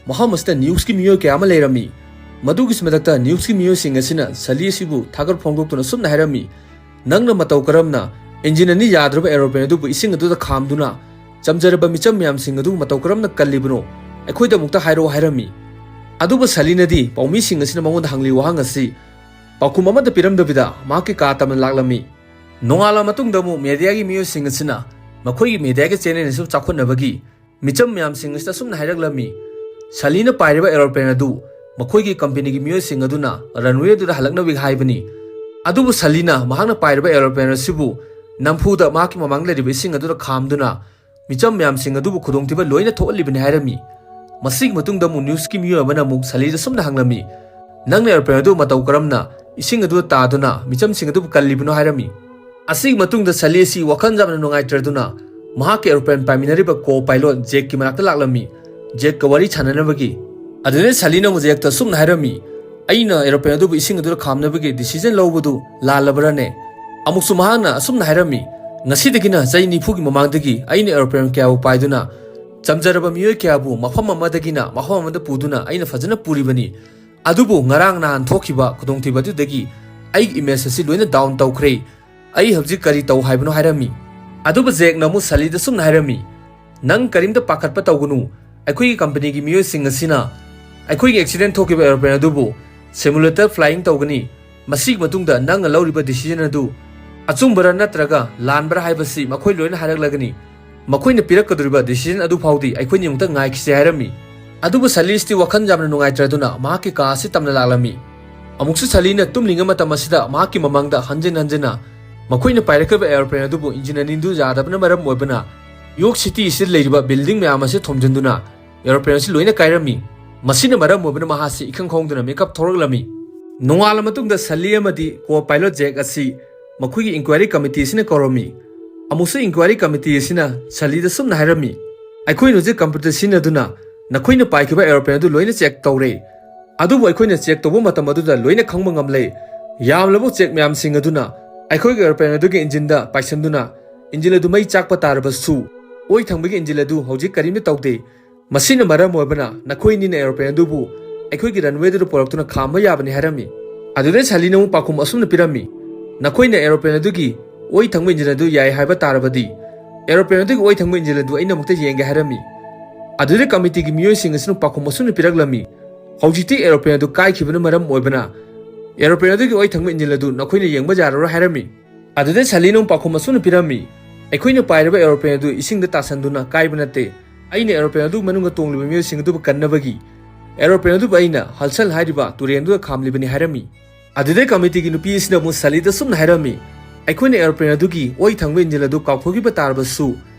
ꯃꯐꯝ ꯑꯁꯤꯗ ꯅ꯭ꯌꯨꯁꯀꯤ ꯃꯤꯑꯣꯏ ꯀꯌꯥ ꯑꯃ ꯂꯩꯔꯝꯃꯤ꯫ ꯃꯗꯨꯒꯤ ꯃꯊꯛꯇ ꯅ꯭ꯌꯨꯁꯀꯤ ꯃꯤꯑꯣꯏꯁꯤꯡ ꯑꯁꯤꯅ ꯁꯂꯤ ꯑꯁꯤꯕꯨ ꯊꯥꯒꯠ ꯐꯣꯡꯗꯣꯛꯇꯨꯅ ꯑꯁꯨꯝꯅ ꯍꯥꯏꯔꯝꯃꯤ, "ꯅꯪꯅ ꯃꯇꯧ ꯀꯔꯝꯅ ꯏꯟꯖꯤꯟ ꯑꯅꯤ ꯌꯥꯗ꯭ꯔꯕ ꯑꯦꯔꯣꯄ꯭ꯂꯦꯟ ꯑꯗꯨꯕꯨ ꯏꯁꯤꯡ ꯑꯗꯨꯗ ꯈꯥꯝꯗꯨꯅ ꯆꯝꯖꯔꯕ ꯃꯤꯆꯝ ꯃꯌꯥꯝꯁꯤꯡ ꯑꯗꯨ ꯃꯇꯧ ꯀꯔꯝꯅ ꯀꯜꯂꯤꯕꯅꯣ? ꯑꯩꯈꯣꯏꯗ ꯑꯃꯨꯛꯇ ꯍꯥꯏꯔꯛꯑꯣ" ꯍꯥꯏꯔꯝꯃꯤ꯫ ꯑꯗꯨꯕꯨ ꯁꯂꯤꯅꯗꯤ ꯄꯥꯎꯃꯤꯁꯤꯡ ꯑꯁꯤꯅ ꯃꯉꯣꯟꯗ ꯍꯪꯂꯤ ꯋꯥꯍꯪ ꯑꯁꯤ ꯄꯥꯎꯈꯨꯝ ꯑꯃꯠꯇ ꯄꯤꯔꯝꯗꯕꯤꯗ ꯃꯍꯥꯛꯀꯤ ꯀꯥ ꯇꯝꯅ ꯂꯥꯛꯂꯝꯃꯤ꯫ ꯅꯣꯡꯉꯥꯜꯂ ꯃꯇꯨꯡꯗ ꯑꯃꯨꯛ ꯃꯦꯗꯤꯌꯥꯒꯤ ꯃꯤꯑꯣꯏꯁꯤꯡ ꯑꯁꯤꯅ ꯃꯈꯣꯏꯒꯤ ꯃꯦꯗꯤꯌꯥꯒꯤ ꯆꯦꯅꯦꯜ ꯑꯁꯤꯕꯨ ꯆꯥꯎꯈꯠꯅꯕꯒꯤ ꯃꯤꯆꯝ ꯃꯌꯥꯝꯁꯤꯡ ꯑꯁꯤꯗ ꯑꯁꯨꯝꯅ ꯍꯥꯏꯔꯛꯂꯝꯃꯤ, "ꯁꯂꯤꯅ ꯄꯥꯏꯔꯤꯕ ꯑꯦꯔꯣꯄ꯭ꯂꯦꯟ ꯑꯗꯨ ꯃꯈꯣꯏꯒꯤ ꯀꯝꯄꯦꯅꯤꯒꯤ ꯃꯤꯑꯣꯏꯁꯤꯡ ꯑꯗꯨꯅ ꯔꯟꯋꯦ ꯑꯗꯨꯗ ꯍꯜꯂꯛꯅꯕꯒꯤ ꯍꯥꯏꯕꯅꯤ꯫ ꯑꯗꯨꯕꯨ ꯁꯂꯤꯅ ꯃꯍꯥꯛꯅ ꯄꯥꯏꯔꯤꯕ ꯑꯦꯔꯣꯄ꯭ꯂꯦꯟ ꯑꯁꯤꯕꯨ ꯅꯝꯐꯨꯗ ꯃꯍꯥꯛꯀꯤ ꯃꯃꯥꯡꯗ ꯂꯩꯔꯤꯕ ꯏꯁꯤꯡ ꯑꯗꯨꯗ ꯈꯥꯝꯗꯨꯅ ꯃꯤꯆꯝ ꯃꯌꯥꯝꯁꯤꯡ ꯑꯗꯨꯕꯨ ꯈꯨꯗꯣꯡꯊꯤꯕ ꯂꯣꯏꯅ ꯊꯣꯛꯍꯜꯂꯤꯕꯅꯤ" ꯍꯥꯏꯔꯝꯃꯤ꯫ ꯃꯁꯤꯒꯤ ꯃꯇꯨꯡꯗ ꯑꯃꯨꯛ ꯅ꯭ꯌꯨꯁꯀꯤ ꯃꯤꯑꯣꯏ ꯑꯃꯅ ꯑꯃꯨꯛ ꯁꯂꯤꯗ ꯑꯁꯨꯝꯅ ꯍꯪꯂꯝꯃꯤ, "ꯅꯪꯅ ꯑꯦꯔꯣꯄ꯭ꯂꯦꯟ ꯑꯗꯨ ꯃꯇꯧ ꯀꯔꯝꯅ ꯏꯁꯤꯡ ꯑꯗꯨꯗ ꯇꯥꯗꯨꯅ ꯃꯤꯆꯝꯁꯤꯡ ꯑꯗꯨꯕꯨ ꯀꯜꯂꯤꯕꯅꯣ?" ꯍꯥꯏꯔꯝꯃꯤ꯫ ꯑꯁꯤꯒꯤ ꯃꯇꯨꯡꯗ ꯁꯂꯤ ꯑꯁꯤ ꯋꯥꯈꯜ ꯌꯥꯝꯅ ꯅꯨꯡꯉꯥꯏꯇ꯭ꯔꯗꯨꯅ ꯃꯍꯥꯛꯀꯤ ꯑꯦꯔꯣꯄ꯭ꯂꯦꯟ ꯄꯥꯏꯃꯤꯟꯅꯔꯤꯕ ꯀꯣ ꯄꯥꯏꯂꯣꯠ ꯖꯦꯛꯀꯤ ꯃꯅꯥꯛꯇ ꯂꯥꯛꯂꯝꯃꯤ꯫ ꯖꯦꯛꯀ ꯋꯥꯔꯤ ꯁꯥꯟꯅꯅꯕꯒꯤ꯫ ꯑꯗꯨꯗ ꯁꯂꯤꯅ ꯑꯃꯨꯛ ꯖꯦꯛꯇ ꯑꯁꯨꯝꯅ ꯍꯥꯏꯔꯝꯃꯤ, "ꯑꯩꯅ ꯑꯦꯔꯣꯄ꯭ꯂꯦꯟ ꯑꯗꯨꯕꯨ ꯏꯁꯤꯡ ꯑꯗꯨꯗ ꯈꯥꯝꯅꯕꯒꯤ ꯗꯤꯁꯤꯖꯟ ꯂꯧꯕꯗꯨ ꯂꯥꯜꯂꯕ꯭ꯔꯅꯦ?" ꯑꯃꯨꯛꯁꯨ ꯃꯍꯥꯛꯅ ꯑꯁꯨꯝꯅ ꯍꯥꯏꯔꯝꯃꯤ, "ꯉꯁꯤꯗꯒꯤꯅ ꯆꯍꯤ ꯅꯤꯐꯨꯒꯤ ꯃꯃꯥꯡꯗꯒꯤ ꯑꯩꯅ ꯑꯦꯔꯣꯄ꯭ꯂꯦꯟ ꯀꯌꯥꯕꯨ ꯄꯥꯏꯗꯨꯅ ꯆꯝꯖꯔꯕ ꯃꯤꯑꯣꯏ ꯀꯌꯥꯕꯨ ꯃꯐꯝ ꯑꯃꯗꯒꯤꯅ ꯃꯐꯝ ꯑꯃꯗ ꯄꯨꯗꯨꯅ ꯑꯩꯅ ꯐꯖꯅ ꯄꯨꯔꯤꯕꯅꯤ꯫ ꯑꯗꯨꯕꯨ ꯉꯔꯥꯡ ꯅꯍꯥꯟ ꯊꯣꯛꯈꯤꯕ ꯈꯨꯗꯣꯡꯊꯤꯕ ꯑꯗꯨꯗꯒꯤ ꯑꯩꯒꯤ ꯏꯃꯦꯖ ꯑꯁꯤ ꯂꯣꯏꯅ ꯗꯥꯎꯟ ꯇꯧꯈ꯭ꯔꯦ꯫ ꯑꯩ ꯍꯧꯖꯤꯛ ꯀꯔꯤ ꯇꯧ ꯍꯥꯏꯕꯅꯣ?" ꯍꯥꯏꯔꯝꯃꯤ꯫ ꯑꯗꯨꯕꯨ ꯖꯦꯛꯅ ꯑꯃꯨꯛ ꯁꯂꯤꯗ ꯑꯁꯨꯝꯅ ꯍꯥꯏꯔꯝꯃꯤ, "ꯅꯪ ꯀꯔꯤꯝꯇ ꯄꯥꯈꯠꯄ ꯇꯧꯒꯅꯨ꯫ ꯑꯩꯈꯣꯏꯒꯤ ꯀꯝꯄꯅꯤꯒꯤ ꯃꯤꯑꯣꯏꯁꯤꯡ ꯑꯁꯤꯅ ꯑꯩꯈꯣꯏꯒꯤ ꯑꯦꯛꯁꯤꯗꯦꯟ ꯊꯣꯛꯈꯤꯕ ꯑꯦꯔꯣꯄ꯭ꯂꯦꯟ ꯑꯗꯨꯕꯨ ꯁꯤꯃꯨꯂꯦꯇꯔ ꯐ꯭ꯂꯥꯏꯌꯤꯡ ꯇꯧꯒꯅꯤ꯫ ꯃꯁꯤꯒꯤ ꯃꯇꯨꯡꯗ ꯅꯪꯅ ꯂꯧꯔꯤꯕ ꯗꯤꯁꯤꯖꯟ ꯑꯗꯨ ꯑꯆꯨꯝꯕꯔ ꯅꯠꯇ꯭ꯔꯒ ꯂꯥꯟꯕꯔ ꯍꯥꯏꯕꯁꯤ ꯃꯈꯣꯏ ꯂꯣꯏꯅ ꯍꯥꯏꯔꯛꯂꯒꯅꯤ꯫ ꯃꯈꯣꯏꯅ ꯄꯤꯔꯛꯀꯗꯧꯔꯤꯕ ꯗꯤꯁꯤꯖꯟ ꯑꯗꯨ ꯐꯥꯎꯗꯤ ꯑꯩꯈꯣꯏꯅꯤ ꯑꯃꯨꯛꯇ ꯉꯥꯏꯈꯤꯁꯤ" ꯍꯥꯏꯔꯝꯃꯤ꯫ ꯑꯗꯨꯕꯨ ꯁꯂꯤꯁꯇꯤ ꯋꯥꯈꯜ ꯌꯥꯝꯅ ꯅꯨꯡꯉꯥꯏꯇ꯭ꯔꯗꯨꯅ ꯃꯍꯥꯛꯀꯤ ꯀꯥ ꯑꯁꯤ ꯇꯝꯅ ꯂꯥꯛꯂꯝꯃꯤ꯫ ꯑꯃꯨꯛꯁꯨ ꯁꯂꯤꯅ ꯇꯨꯝꯂꯤꯉꯩ ꯃꯇꯝ ꯑꯁꯤꯗ ꯃꯍꯥꯛꯀꯤ ꯃꯃꯥꯡꯗ ꯍꯟꯖꯤꯟ ꯍꯟꯖꯤꯟꯅ ꯃꯈꯣꯏꯅ ꯄꯥꯏꯔꯛꯈꯤꯕ ꯑꯦꯔꯣꯄ꯭ꯂꯦꯟ ꯑꯗꯨꯕꯨ ꯏꯟꯖꯤꯟ ꯑꯅꯤꯗꯨ ꯌꯥꯗꯕꯅ ꯃꯔꯝ ꯑꯣꯏꯕꯅ ꯌꯣꯔꯛ ꯁꯤꯇꯤ ꯑꯁꯤꯗ ꯂꯩꯔꯤꯕ ꯕꯤꯜꯗꯤꯡ ꯃꯌꯥꯝ ꯑꯁꯤ ꯊꯣꯝꯖꯤꯟꯗꯨꯅ ꯑꯦꯔꯣꯄ꯭ꯂꯦꯟ ꯑꯁꯤ ꯂꯣꯏꯅ ꯀꯥꯏꯔꯝꯃꯤ꯫ ꯃꯁꯤꯅ ꯃꯔꯝ ꯑꯣꯏꯕꯅ ꯃꯍꯥꯛꯁꯤ ꯏꯈꯪ ꯈꯪꯍꯧꯗꯅ ꯃꯤꯀꯞ ꯊꯣꯔꯛꯂꯝꯃꯤ꯫ ꯅꯣꯡꯉꯥꯜꯂ ꯃꯇꯨꯡꯗ ꯁꯂꯤ ꯑꯃꯗꯤ ꯀꯣ ꯄꯥꯏꯂꯣꯠ ꯖꯦꯛ ꯑꯁꯤ ꯃꯈꯣꯏꯒꯤ ꯏꯟꯀ꯭ꯋꯥꯏꯔꯤ ꯀꯃꯤꯇꯤ ꯑꯁꯤꯅ ꯀꯧꯔꯝꯃꯤ꯫ ꯑꯃꯨꯛꯁꯨ ꯏꯟꯀ꯭ꯋꯥꯏꯔꯤ ꯀꯃꯤꯇꯤ ꯑꯁꯤꯅ ꯁꯂꯤꯗ ꯁꯨꯝꯅ ꯍꯥꯏꯔꯝꯃꯤ, "ꯑꯩꯈꯣꯏꯅ ꯍꯧꯖꯤꯛ ꯀꯝꯄ꯭ꯌꯨꯇꯔ ꯁꯤꯖꯤꯟꯅꯗꯨꯅ ꯅꯈꯣꯏꯅ ꯄꯥꯏꯈꯤꯕ ꯑꯦꯔꯣꯄ꯭ꯂꯦꯟ ꯑꯗꯨ ꯂꯣꯏꯅ ꯆꯦꯛ ꯇꯧꯔꯦ꯫ ꯑꯗꯨꯕꯨ ꯑꯩꯈꯣꯏꯅ ꯆꯦꯛ ꯇꯧꯕ ꯃꯇꯝ ꯑꯗꯨꯗ ꯂꯣꯏꯅ ꯈꯪꯕ ꯉꯝꯂꯦ꯫ ꯌꯥꯝꯂꯕ ꯎꯆꯦꯛ ꯃꯌꯥꯝꯁꯤꯡ ꯑꯗꯨꯅ ꯑꯩꯈꯣꯏꯒꯤ ꯑꯦꯔꯣꯄ꯭ꯂꯦꯟ ꯑꯗꯨꯒꯤ ꯏꯟꯖꯤꯟꯗ ꯄꯥꯏꯁꯤꯟꯗꯨꯅ ꯏꯟꯖꯤꯟ ꯑꯗꯨ ꯃꯩ ꯆꯥꯛꯄ ꯇꯥꯔꯕꯁꯨ, ꯑꯣꯏ ꯊꯪꯕꯒꯤ ꯏꯟꯖꯤꯟ ꯑꯗꯨ ꯍꯧꯖꯤꯛ ꯀꯔꯤꯝꯇ ꯇꯧꯗꯦ꯫ ꯃꯁꯤꯅ ꯃꯔꯝ ꯑꯣꯏꯕꯅ ꯅꯈꯣꯏꯅꯤꯅ aeroplane ꯑꯗꯨꯕꯨ ꯑꯩꯈꯣꯏꯒꯤ runway ꯑꯗꯨꯗ ꯄꯨꯔꯛꯇꯨꯅ ꯈꯥꯝꯕ ꯌꯥꯕꯅꯤ ꯍꯥꯏꯔꯝꯃꯤ꯫ ꯑꯗꯨꯗ ꯁꯂꯤꯅ ꯑꯃꯨꯛ ꯄꯥꯎꯈꯨꯝ ꯑꯁꯨꯝꯅ ꯄꯤꯔꯝꯃꯤ, ꯅꯈꯣꯏꯅ aeroplane ꯑꯗꯨꯒꯤ ꯑꯣꯏ ꯊꯪꯕ engine ꯑꯗꯨ ꯌꯥꯏ ꯍꯥꯏꯕ ꯇꯥꯔꯕꯗꯤ, aeroplane ꯑꯗꯨꯒꯤ ꯑꯣꯏ ꯊꯪꯕ engine ꯑꯗꯨ ꯑꯩꯅ ꯑꯃꯨꯛꯇ ꯌꯦꯡꯒꯦ ꯍꯥꯏꯔꯝꯃꯤ꯫ ꯑꯗꯨꯗ committeeꯒꯤ ꯃꯤꯑꯣꯏꯁꯤꯡ ꯑꯁꯤꯅ ꯄꯥꯎꯈꯨꯝ ꯑꯁꯨꯝꯅ ꯄꯤꯔꯛꯂꯝꯃꯤ, ꯍꯧꯖꯤꯛꯇꯤ aeroplane ꯑꯗꯨ ꯀꯥꯏꯈꯤꯕꯅ ꯃꯔꯝ ꯑꯣꯏꯕꯅ aeroplane ꯑꯗꯨꯒꯤ ꯑꯣꯏ ꯊꯪꯕ engine ꯑꯗꯨ ꯅꯈꯣꯏꯅ ꯌꯦꯡꯕ ꯌꯥꯔꯔꯣꯏ ꯍꯥꯏꯔꯝꯃꯤ꯫ ꯑꯗꯨꯗ ꯁꯂꯤꯅ ꯑꯃꯨꯛ ꯄꯥꯎꯈꯨꯝ ꯑꯁꯨꯝꯅ ꯄꯤꯔꯝꯃꯤ, ꯑꯩꯈꯣꯏꯅ ꯄꯥꯏꯔꯤꯕ aeroplane ꯑꯗꯨ ꯏꯁꯤꯡꯗ ꯇꯥꯁꯟꯗꯨꯅ ꯀꯥꯏꯕ ꯅꯠꯇꯦ꯫ ꯑꯩꯅ aeroplane ꯑꯗꯨꯒꯤ ꯃꯅꯨꯡꯗ ꯇꯣꯡꯂꯤꯕ ꯃꯤꯑꯣꯏꯁꯤꯡ ꯑꯗꯨꯕꯨ ꯀꯟꯅꯕꯒꯤ aeroplane ꯑꯗꯨꯕꯨ ꯑꯩꯅ ꯍꯜꯁꯟ ꯍꯥꯏꯔꯤꯕ ꯇꯨꯔꯦꯟꯗꯨꯗ ꯈꯥꯝꯂꯤꯕꯅꯤ ꯍꯥꯏꯔꯝꯃꯤ꯫ ꯑꯗꯨꯗꯩ committeeꯒꯤ ꯅꯨꯄꯤ ꯑꯁꯤꯅ ꯑꯃꯨꯛ ꯁꯂꯤꯗ ꯑꯁꯨꯝꯅ ꯍꯥꯏꯔꯝꯃꯤ, ꯑꯩꯈꯣꯏꯅ aeroplane ꯑꯗꯨꯒꯤ ꯑꯣꯏ ꯊꯪꯕ engine ꯑꯗꯨ ꯀꯥꯎꯊꯣꯛꯈꯤꯕ ꯇꯥꯔꯕꯁꯨ,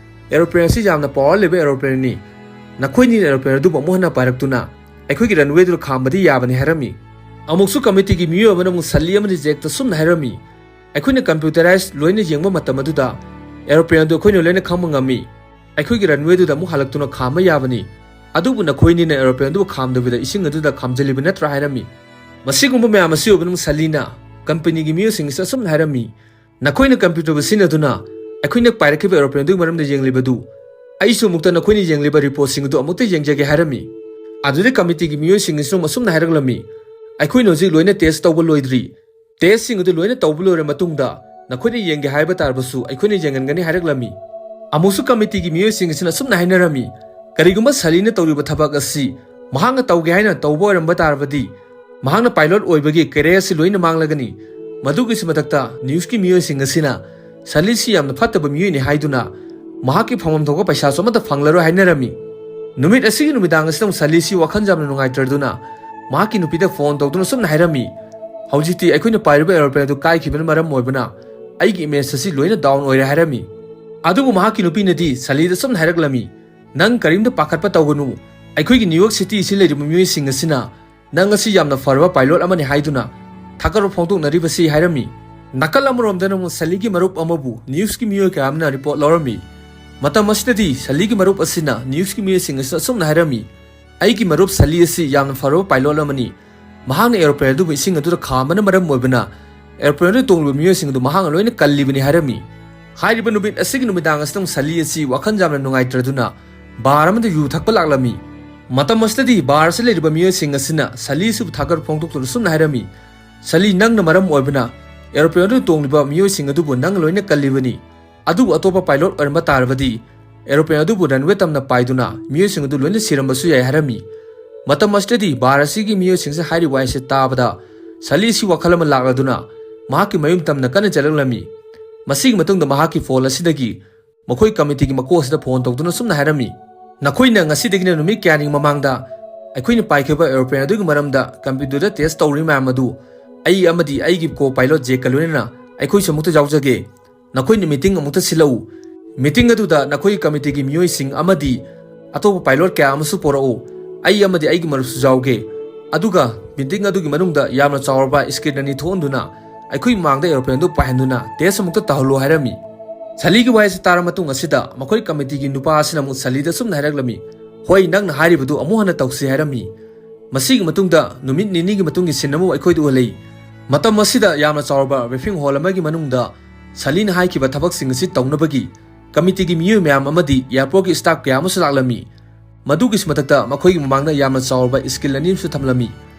aeroplane ꯑꯁꯤ ꯌꯥꯝꯅ power ꯂꯩꯕ aeroplaneꯅꯤ꯫ ꯅꯈꯣꯏꯅꯤꯅ aeroplane ꯑꯗꯨꯕꯨ ꯑꯃꯨꯛ ꯍꯟꯅ ꯄꯥꯏꯔꯛꯇꯨꯅ ꯑꯩꯈꯣꯏꯒꯤ runway ꯑꯗꯨꯗ ꯈꯥꯝꯕꯗꯤ ꯌꯥꯕꯅꯤ ꯍꯥꯏꯔꯝꯃꯤ꯫ ꯑꯃꯨꯛꯁꯨ committeeꯒꯤ ꯃꯤꯑꯣꯏ ꯑꯃꯅ ꯑꯃꯨꯛ ꯁꯂꯤ ꯑꯃꯗꯤ ꯖꯦꯛꯇ ꯑꯁꯨꯝꯅ ꯍꯥꯏꯔꯝꯃꯤ, ꯑꯩꯈꯣꯏꯅ computerized ꯂꯣꯏꯅ ꯌꯦꯡꯕ ꯃꯇꯝ ꯑꯗꯨꯗ aeroplane ꯑꯗꯨ ꯑꯩꯈꯣꯏꯅ ꯂꯣꯏꯅ ꯈꯪꯕ ꯉꯝꯃꯤ꯫ ꯑꯩꯈꯣꯏꯒꯤ runway ꯑꯗꯨꯗ ꯑꯃꯨꯛ ꯍꯜꯂꯛꯇꯨꯅ ꯈꯥꯝꯕ ꯌꯥꯕꯅꯤ꯫ ꯑꯗꯨꯕꯨ ꯅꯈꯣꯏꯅꯤꯅ aeroplane ꯑꯗꯨꯕꯨ ꯈꯥꯝꯗꯕꯤꯗ ꯏꯁꯤꯡ ꯑꯗꯨꯗ ꯈꯥꯝꯖꯤꯜꯂꯤꯕ ꯅꯠꯇ꯭ꯔꯥ ꯍꯥꯏꯔꯝꯃꯤ꯫ ꯃꯁꯤꯒꯨꯝꯕ ꯃꯌꯥꯝ ꯑꯁꯤ ꯎꯕꯅ ꯁꯂꯤꯅ companyꯒꯤ ꯃꯤꯑꯣꯏꯁꯤꯡ ꯑꯁꯤꯗ ꯑꯁꯨꯝꯅ ꯍꯥꯏꯔꯝꯃꯤ, ꯅꯈꯣꯏꯅ computerꯕꯨ ꯁꯤꯖꯤꯟꯅꯗꯨꯅ ꯑꯩꯈꯣꯏꯅ ꯄꯥꯏꯔꯛꯈꯤꯕ aeroplane ꯑꯗꯨꯒꯤ ꯃꯔꯝꯗ ꯌꯦꯡꯂꯤꯕꯗꯨ, ꯑꯩꯁꯨ ꯑꯃꯨꯛꯇ ꯅꯈꯣꯏꯅ ꯌꯦꯡꯂꯤꯕ reportꯁꯤꯡ ꯑꯗꯨ ꯑꯃꯨꯛꯇ ꯌꯦꯡꯖꯒꯦ ꯍꯥꯏꯔꯝꯃꯤ꯫ ꯑꯗꯨꯗ committeeꯒꯤ ꯃꯤꯑꯣꯏꯁꯤꯡ ꯑꯁꯤꯅ ꯑꯁꯨꯝꯅ ꯍꯥꯏꯔꯛꯂꯝꯃꯤ, ꯑꯩꯈꯣꯏꯅ ꯍꯧꯖꯤꯛ ꯂꯣꯏꯅ test ꯇꯧꯕ ꯂꯣꯏꯗ꯭ꯔꯤ꯫ Testꯁꯤꯡ ꯑꯗꯨ ꯂꯣꯏꯅ ꯇꯧꯕ ꯂꯣꯏꯔ ꯃꯇꯨꯡꯗ ꯅꯈꯣꯏꯅ ꯌꯦꯡꯒꯦ ꯍꯥꯏꯕ ꯇꯥꯔꯕꯁꯨ ꯑꯩꯈꯣꯏꯅ ꯌꯦꯡꯍꯟꯒꯅꯤ ꯍꯥꯏꯔꯛꯂꯝꯃꯤ꯫ ꯑꯃꯨꯛꯁꯨ committeeꯒꯤ ꯃꯤꯑꯣꯏꯁꯤꯡ ꯑꯁꯤꯅ ꯑꯁꯨꯝꯅ ꯍꯥꯏꯅꯔꯝꯃꯤ, ꯀꯔꯤꯒꯨꯝꯕ ꯁꯂꯤꯅ ꯇꯧꯔꯤꯕ ꯊꯕꯛ ꯑꯁꯤ ꯃꯍꯥꯛꯅ ꯇꯧꯒꯦ ꯍꯥꯏꯅ ꯇꯧꯕ ꯑꯣꯏꯔꯝꯕ ꯇꯥꯔꯕꯗꯤ, ꯃꯍꯥꯛꯅ pilot ꯑꯣꯏꯕꯒꯤ career ꯑꯁꯤ ꯂꯣꯏꯅ ꯃꯥꯡꯂꯒꯅꯤ꯫ ꯃꯗꯨꯒꯤꯁꯨ ꯃꯊꯛꯇ newsꯀꯤ ꯃꯤꯑꯣꯏꯁꯤꯡ ꯑꯁꯤꯅ ꯁꯂꯤꯁꯤ ꯌꯥꯝꯅ ꯐꯠꯇꯕ ꯃꯤꯑꯣꯏꯅꯤ ꯍꯥꯏꯗꯨꯅ ꯃꯍꯥꯛꯀꯤ ꯐꯪꯐꯝ ꯊꯣꯛꯄ ꯄꯩꯁꯥꯁꯨ ꯑꯃꯠꯇ ꯐꯪꯂꯔꯣꯏ ꯍꯥꯏꯅꯔꯝꯃꯤ꯫ ꯅꯨꯃꯤꯠ ꯑꯁꯤꯒꯤ ꯅꯨꯃꯤꯗꯥꯡ ꯑꯁꯤꯗ ꯑꯃꯨꯛ ꯁꯂꯤꯁꯤ ꯋꯥꯈꯜ ꯌꯥꯝꯅ ꯅꯨꯡꯉꯥꯏꯇ꯭ꯔꯗꯨꯅ ꯃꯍꯥꯛꯀꯤ ꯅꯨꯄꯤꯗ phone ꯇꯧꯗꯨꯅ ꯑꯁꯨꯝꯅ ꯍꯥꯏꯔꯝꯃꯤ, ꯍꯧꯖꯤꯛꯇꯤ ꯑꯩꯈꯣꯏꯅ ꯄꯥꯏꯔꯤꯕ aeroplane ꯑꯗꯨ ꯀꯥꯏꯈꯤꯕꯅ ꯃꯔꯝ ꯑꯣꯏꯕꯅ ꯑꯩꯒꯤ image ꯑꯁꯤ ꯂꯣꯏꯅ down ꯑꯣꯏꯔꯦ ꯍꯥꯏꯔꯝꯃꯤ꯫ ꯑꯗꯨꯕꯨ ꯃꯍꯥꯛꯀꯤ ꯅꯨꯄꯤꯅꯗꯤ ꯁꯂꯤꯗ ꯑꯁꯨꯝꯅ ꯍꯥꯏꯔꯛꯂꯝꯃꯤ, ꯅꯪ ꯀꯔꯤꯝꯇ ꯄꯥꯈꯠꯄ ꯇꯧꯒꯅꯨ, ꯑꯩꯈꯣꯏꯒꯤ New York City ꯑꯁꯤ ꯂꯩꯔꯤꯕ ꯃꯤꯑꯣꯏꯁꯤꯡ ꯑꯁꯤꯅ ꯅꯪ ꯑꯁꯤ ꯌꯥꯝꯅ ꯐꯔꯕ pilot ꯑꯃꯅꯤ ꯍꯥꯏꯗꯨꯅ ꯊꯥꯒꯠꯄ ꯐꯣꯡꯗꯣꯛꯅꯔꯤꯕꯁꯤ ꯍꯥꯏꯔꯝꯃꯤ꯫ ꯅꯥꯀꯜ ꯑꯃꯔꯣꯝꯗꯅ ꯑꯃꯨꯛ ꯁꯂꯤꯒꯤ ꯃꯔꯨꯞ ꯑꯃꯕꯨ newsꯀꯤ ꯃꯤꯑꯣꯏ ꯀꯌꯥ ꯑꯃꯅ report ꯂꯧꯔꯝꯃꯤ꯫ ꯃꯇꯝ ꯑꯁꯤꯗꯗꯤ ꯁꯂꯤꯒꯤ ꯃꯔꯨꯞ ꯑꯁꯤꯅ newsꯀꯤ ꯃꯤꯑꯣꯏꯁꯤꯡ ꯑꯁꯤꯗ ꯑꯁꯨꯝꯅ ꯍꯥꯏꯔꯝꯃꯤ, ꯑꯩꯒꯤ ꯃꯔꯨꯞ ꯁꯂꯤ ꯑꯁꯤ ꯌꯥꯝꯅ ꯐꯔꯕ pilot ꯑꯃꯅꯤ꯫ ꯃꯍꯥꯛꯅ aeroplane ꯑꯗꯨꯕꯨ ꯏꯁꯤꯡ ꯑꯗꯨꯗ ꯈꯥꯝꯕꯅ ꯃꯔꯝ ꯑꯣꯏꯕꯅ aeroplane ꯑꯗꯨ ꯇꯣꯡꯂꯤꯕ ꯃꯤꯑꯣꯏꯁꯤꯡ ꯑꯗꯨ ꯃꯍꯥꯛꯅ ꯂꯣꯏꯅ ꯀꯜꯂꯤꯕꯅꯤ ꯍꯥꯏꯔꯝꯃꯤ꯫ ꯍꯥꯏꯔꯤꯕ ꯅꯨꯃꯤꯠ ꯑꯁꯤꯒꯤ ꯅꯨꯃꯤꯗꯥꯡ ꯑꯁꯤꯗ ꯑꯃꯨꯛ ꯁꯂꯤ ꯑꯁꯤ ꯋꯥꯈꯜ ꯌꯥꯝꯅ ꯅꯨꯡꯉꯥꯏꯇ꯭ꯔꯗꯨꯅ ꯕꯥꯔ ꯑꯃꯗ ꯌꯨ ꯊꯛꯄ ꯂꯥꯛꯂꯝꯃꯤ꯫ ꯃꯇꯝ ꯑꯁꯤꯗꯗꯤ ꯕꯥꯔ ꯑꯁꯤꯗ ꯂꯩꯔꯤꯕ ꯃꯤꯑꯣꯏꯁꯤꯡ ꯑꯁꯤꯅ ꯁꯂꯤ ꯑꯁꯤꯕꯨ ꯊꯥꯒꯠꯄ ꯐꯣꯡꯗꯣꯛꯇꯨꯅ ꯁꯨꯝꯅ ꯍꯥꯏꯔꯝꯃꯤ, "ꯁꯂꯤ, ꯅꯪꯅ ꯃꯔꯝ ꯑꯣꯏꯕꯅ ꯑꯦꯔꯣꯄ꯭ꯂꯦꯟ ꯑꯗꯨ ꯇꯣꯡꯂꯤꯕ ꯃꯤꯑꯣꯏꯁꯤꯡ ꯑꯗꯨꯕꯨ ꯅꯪ ꯂꯣꯏꯅ ꯀꯜꯂꯤꯕꯅꯤ꯫ ꯑꯗꯨꯕꯨ ꯑꯇꯣꯞꯄ ꯄꯥꯏꯂꯣꯠ ꯑꯣꯏꯔꯝꯕ ꯇꯥꯔꯕꯗꯤ ꯑꯦꯔꯣꯄ꯭ꯂꯦꯟ ꯑꯗꯨꯕꯨ ꯔꯟꯋꯦ ꯇꯝꯅ ꯄꯥꯏꯗꯨꯅ ꯃꯤꯑꯣꯏꯁꯤꯡ ꯑꯗꯨ ꯂꯣꯏꯅ ꯁꯤꯔꯝꯕꯁꯨ ꯌꯥꯏ" ꯍꯥꯏꯔꯝꯃꯤ꯫ ꯃꯇꯝ ꯑꯁꯤꯗꯗꯤ ꯕꯥꯔ ꯑꯁꯤꯒꯤ ꯃꯤꯑꯣꯏꯁꯤꯡꯁꯦ ꯍꯥꯏꯔꯤꯕ ꯋꯥꯍꯩꯁꯦ ꯇꯥꯕꯗ ꯁꯂꯤ ꯑꯁꯤ ꯋꯥꯈꯜ ꯑꯃ ꯂꯥꯛꯂꯗꯨꯅ ꯃꯍꯥꯛꯀꯤ ꯃꯌꯨꯝ ꯇꯝꯅ ꯀꯟꯅ ꯆꯠꯂꯛꯂꯝꯃꯤ꯫ ꯃꯁꯤꯒꯤ ꯃꯇꯨꯡꯗ ꯃꯍꯥꯛꯀꯤ ꯐꯣꯟ ꯑꯁꯤꯗꯒꯤ ꯃꯈꯣꯏ ꯀꯃꯤꯇꯤꯒꯤ ꯃꯀꯣꯛ ꯑꯁꯤꯗ ꯐꯣꯟ ꯇꯧꯗꯨꯅ ꯁꯨꯝꯅ ꯍꯥꯏꯔꯝꯃꯤ, "ꯅꯈꯣꯏꯅ ꯉꯁꯤꯗꯒꯤꯅ ꯅꯨꯃꯤꯠ ꯀꯌꯥꯅꯤ ꯃꯃꯥꯡꯗ ꯑꯩꯈꯣꯏꯅ ꯄꯥꯏꯈꯤꯕ ꯑꯦꯔꯣꯄ꯭ꯂꯦꯟ ꯑꯗꯨꯒꯤ ꯃꯔꯝꯗ ꯀꯝꯄ꯭ꯌꯨꯇꯔꯗ ꯇꯦꯁ ꯇꯧꯔꯤ ꯃꯌꯥꯝ ꯑꯗꯨ ꯑꯩ ꯑꯃꯗꯤ ꯑꯩꯒꯤ ꯀꯣ ꯄꯥꯏꯂꯣꯠ ꯖꯦꯛꯀ ꯂꯣꯏꯅꯅ ꯑꯩꯈꯣꯏꯁꯨ ꯑꯃꯨꯛꯇ ꯌꯥꯎꯖꯒꯦ꯫ ꯅꯈꯣꯏꯅ ꯃꯤꯇꯤꯡ ꯑꯃꯨꯛꯇ ꯁꯤꯜꯂꯛꯎ꯫ ꯃꯤꯇꯤꯡ ꯑꯗꯨꯗ ꯅꯈꯣꯏꯒꯤ ꯀꯃꯤꯇꯤꯒꯤ ꯃꯤꯑꯣꯏꯁꯤꯡ ꯑꯃꯗꯤ ꯑꯇꯣꯞꯄ ꯄꯥꯏꯂꯣꯠ ꯀꯌꯥ ꯑꯃꯁꯨ ꯄꯨꯔꯛꯎ꯫ ꯑꯩ ꯑꯃꯗꯤ ꯑꯩꯒꯤ ꯃꯔꯨꯞꯁꯨ ꯌꯥꯎꯒꯦ꯫ ꯑꯗꯨꯒ ꯃꯤꯇꯤꯡ ꯑꯗꯨꯒꯤ ꯃꯅꯨꯡꯗ ꯌꯥꯝꯅ ꯆꯥꯎꯔꯕ ꯁ꯭ꯀ꯭ꯔꯤꯟ ꯑꯅꯤ ꯊꯣꯛꯍꯟꯗꯨꯅ ꯑꯩꯈꯣꯏꯒꯤ ꯃꯥꯡꯗ ꯑꯦꯔꯣꯄ꯭ꯂꯦꯟꯗꯨ ꯄꯥꯏꯍꯟꯗꯨꯅ ꯇꯦꯁ ꯑꯃꯨꯛꯇ ꯇꯧꯍꯜꯂꯨ" ꯍꯥꯏꯔꯝꯃꯤ꯫ ꯁꯂꯤꯒꯤ ꯋꯥꯍꯩꯁꯤ ꯇꯥꯔꯕ ꯃꯇꯨꯡ ꯑꯁꯤꯗ ꯃꯈꯣꯏ ꯀꯃꯤꯇꯤꯒꯤ ꯅꯨꯄꯥ ꯑꯁꯤꯅ ꯑꯃꯨꯛ ꯁꯂꯤꯗ ꯁꯨꯝꯅ ꯍꯥꯏꯔꯛꯂꯝꯃꯤ, "ꯍꯣꯏ, ꯅꯪꯅ ꯍꯥꯏꯔꯤꯕꯗꯨ ꯑꯃꯨꯛ ꯍꯟꯅ ꯇꯧꯁꯤ" ꯍꯥꯏꯔꯝꯃꯤ꯫ ꯃꯁꯤꯒꯤ ꯃꯇꯨꯡꯗ ꯅꯨꯃꯤꯠ ꯅꯤꯅꯤꯒꯤ ꯃꯇꯨꯡꯒꯤ ꯁꯤꯟ ꯑꯃ ꯑꯩꯈꯣꯏꯗ ꯎꯍꯜꯂꯤ꯫ ꯃꯇꯝ ꯑꯁꯤꯗ ꯌꯥꯝꯅ ꯆꯥꯎꯔꯕ ꯕ꯭ꯔꯤꯐꯤꯡ ꯍꯣꯜ ꯑꯃꯒꯤ ꯃꯅꯨꯡꯗ ꯁꯂꯤꯅ ꯍꯥꯏꯈꯤꯕ ꯊꯕꯛꯁꯤꯡ ꯑꯁꯤ ꯇꯧꯅꯕꯒꯤ ꯀꯃꯤꯇꯤꯒꯤ ꯃꯤꯑꯣꯏ ꯃꯌꯥꯝ ꯑꯃꯗꯤ ꯑꯦꯌꯔꯄꯣꯔꯠꯀꯤ ꯁ꯭ꯇꯥꯐ ꯀꯌꯥ ꯑꯃꯁꯨ ꯂꯥꯛꯂꯝꯃꯤ꯫ ꯃꯗꯨꯒꯤꯁꯨ ꯃꯊꯛꯇ ꯃꯈꯣꯏꯒꯤ ꯃꯃꯥꯡꯗ ꯌꯥꯝꯅ ꯆꯥꯎꯔꯕ ꯁ꯭ꯀ꯭ꯔꯤꯟ ꯑꯅꯤ ꯑꯃꯁꯨ ꯊꯝꯂꯝꯃꯤ꯫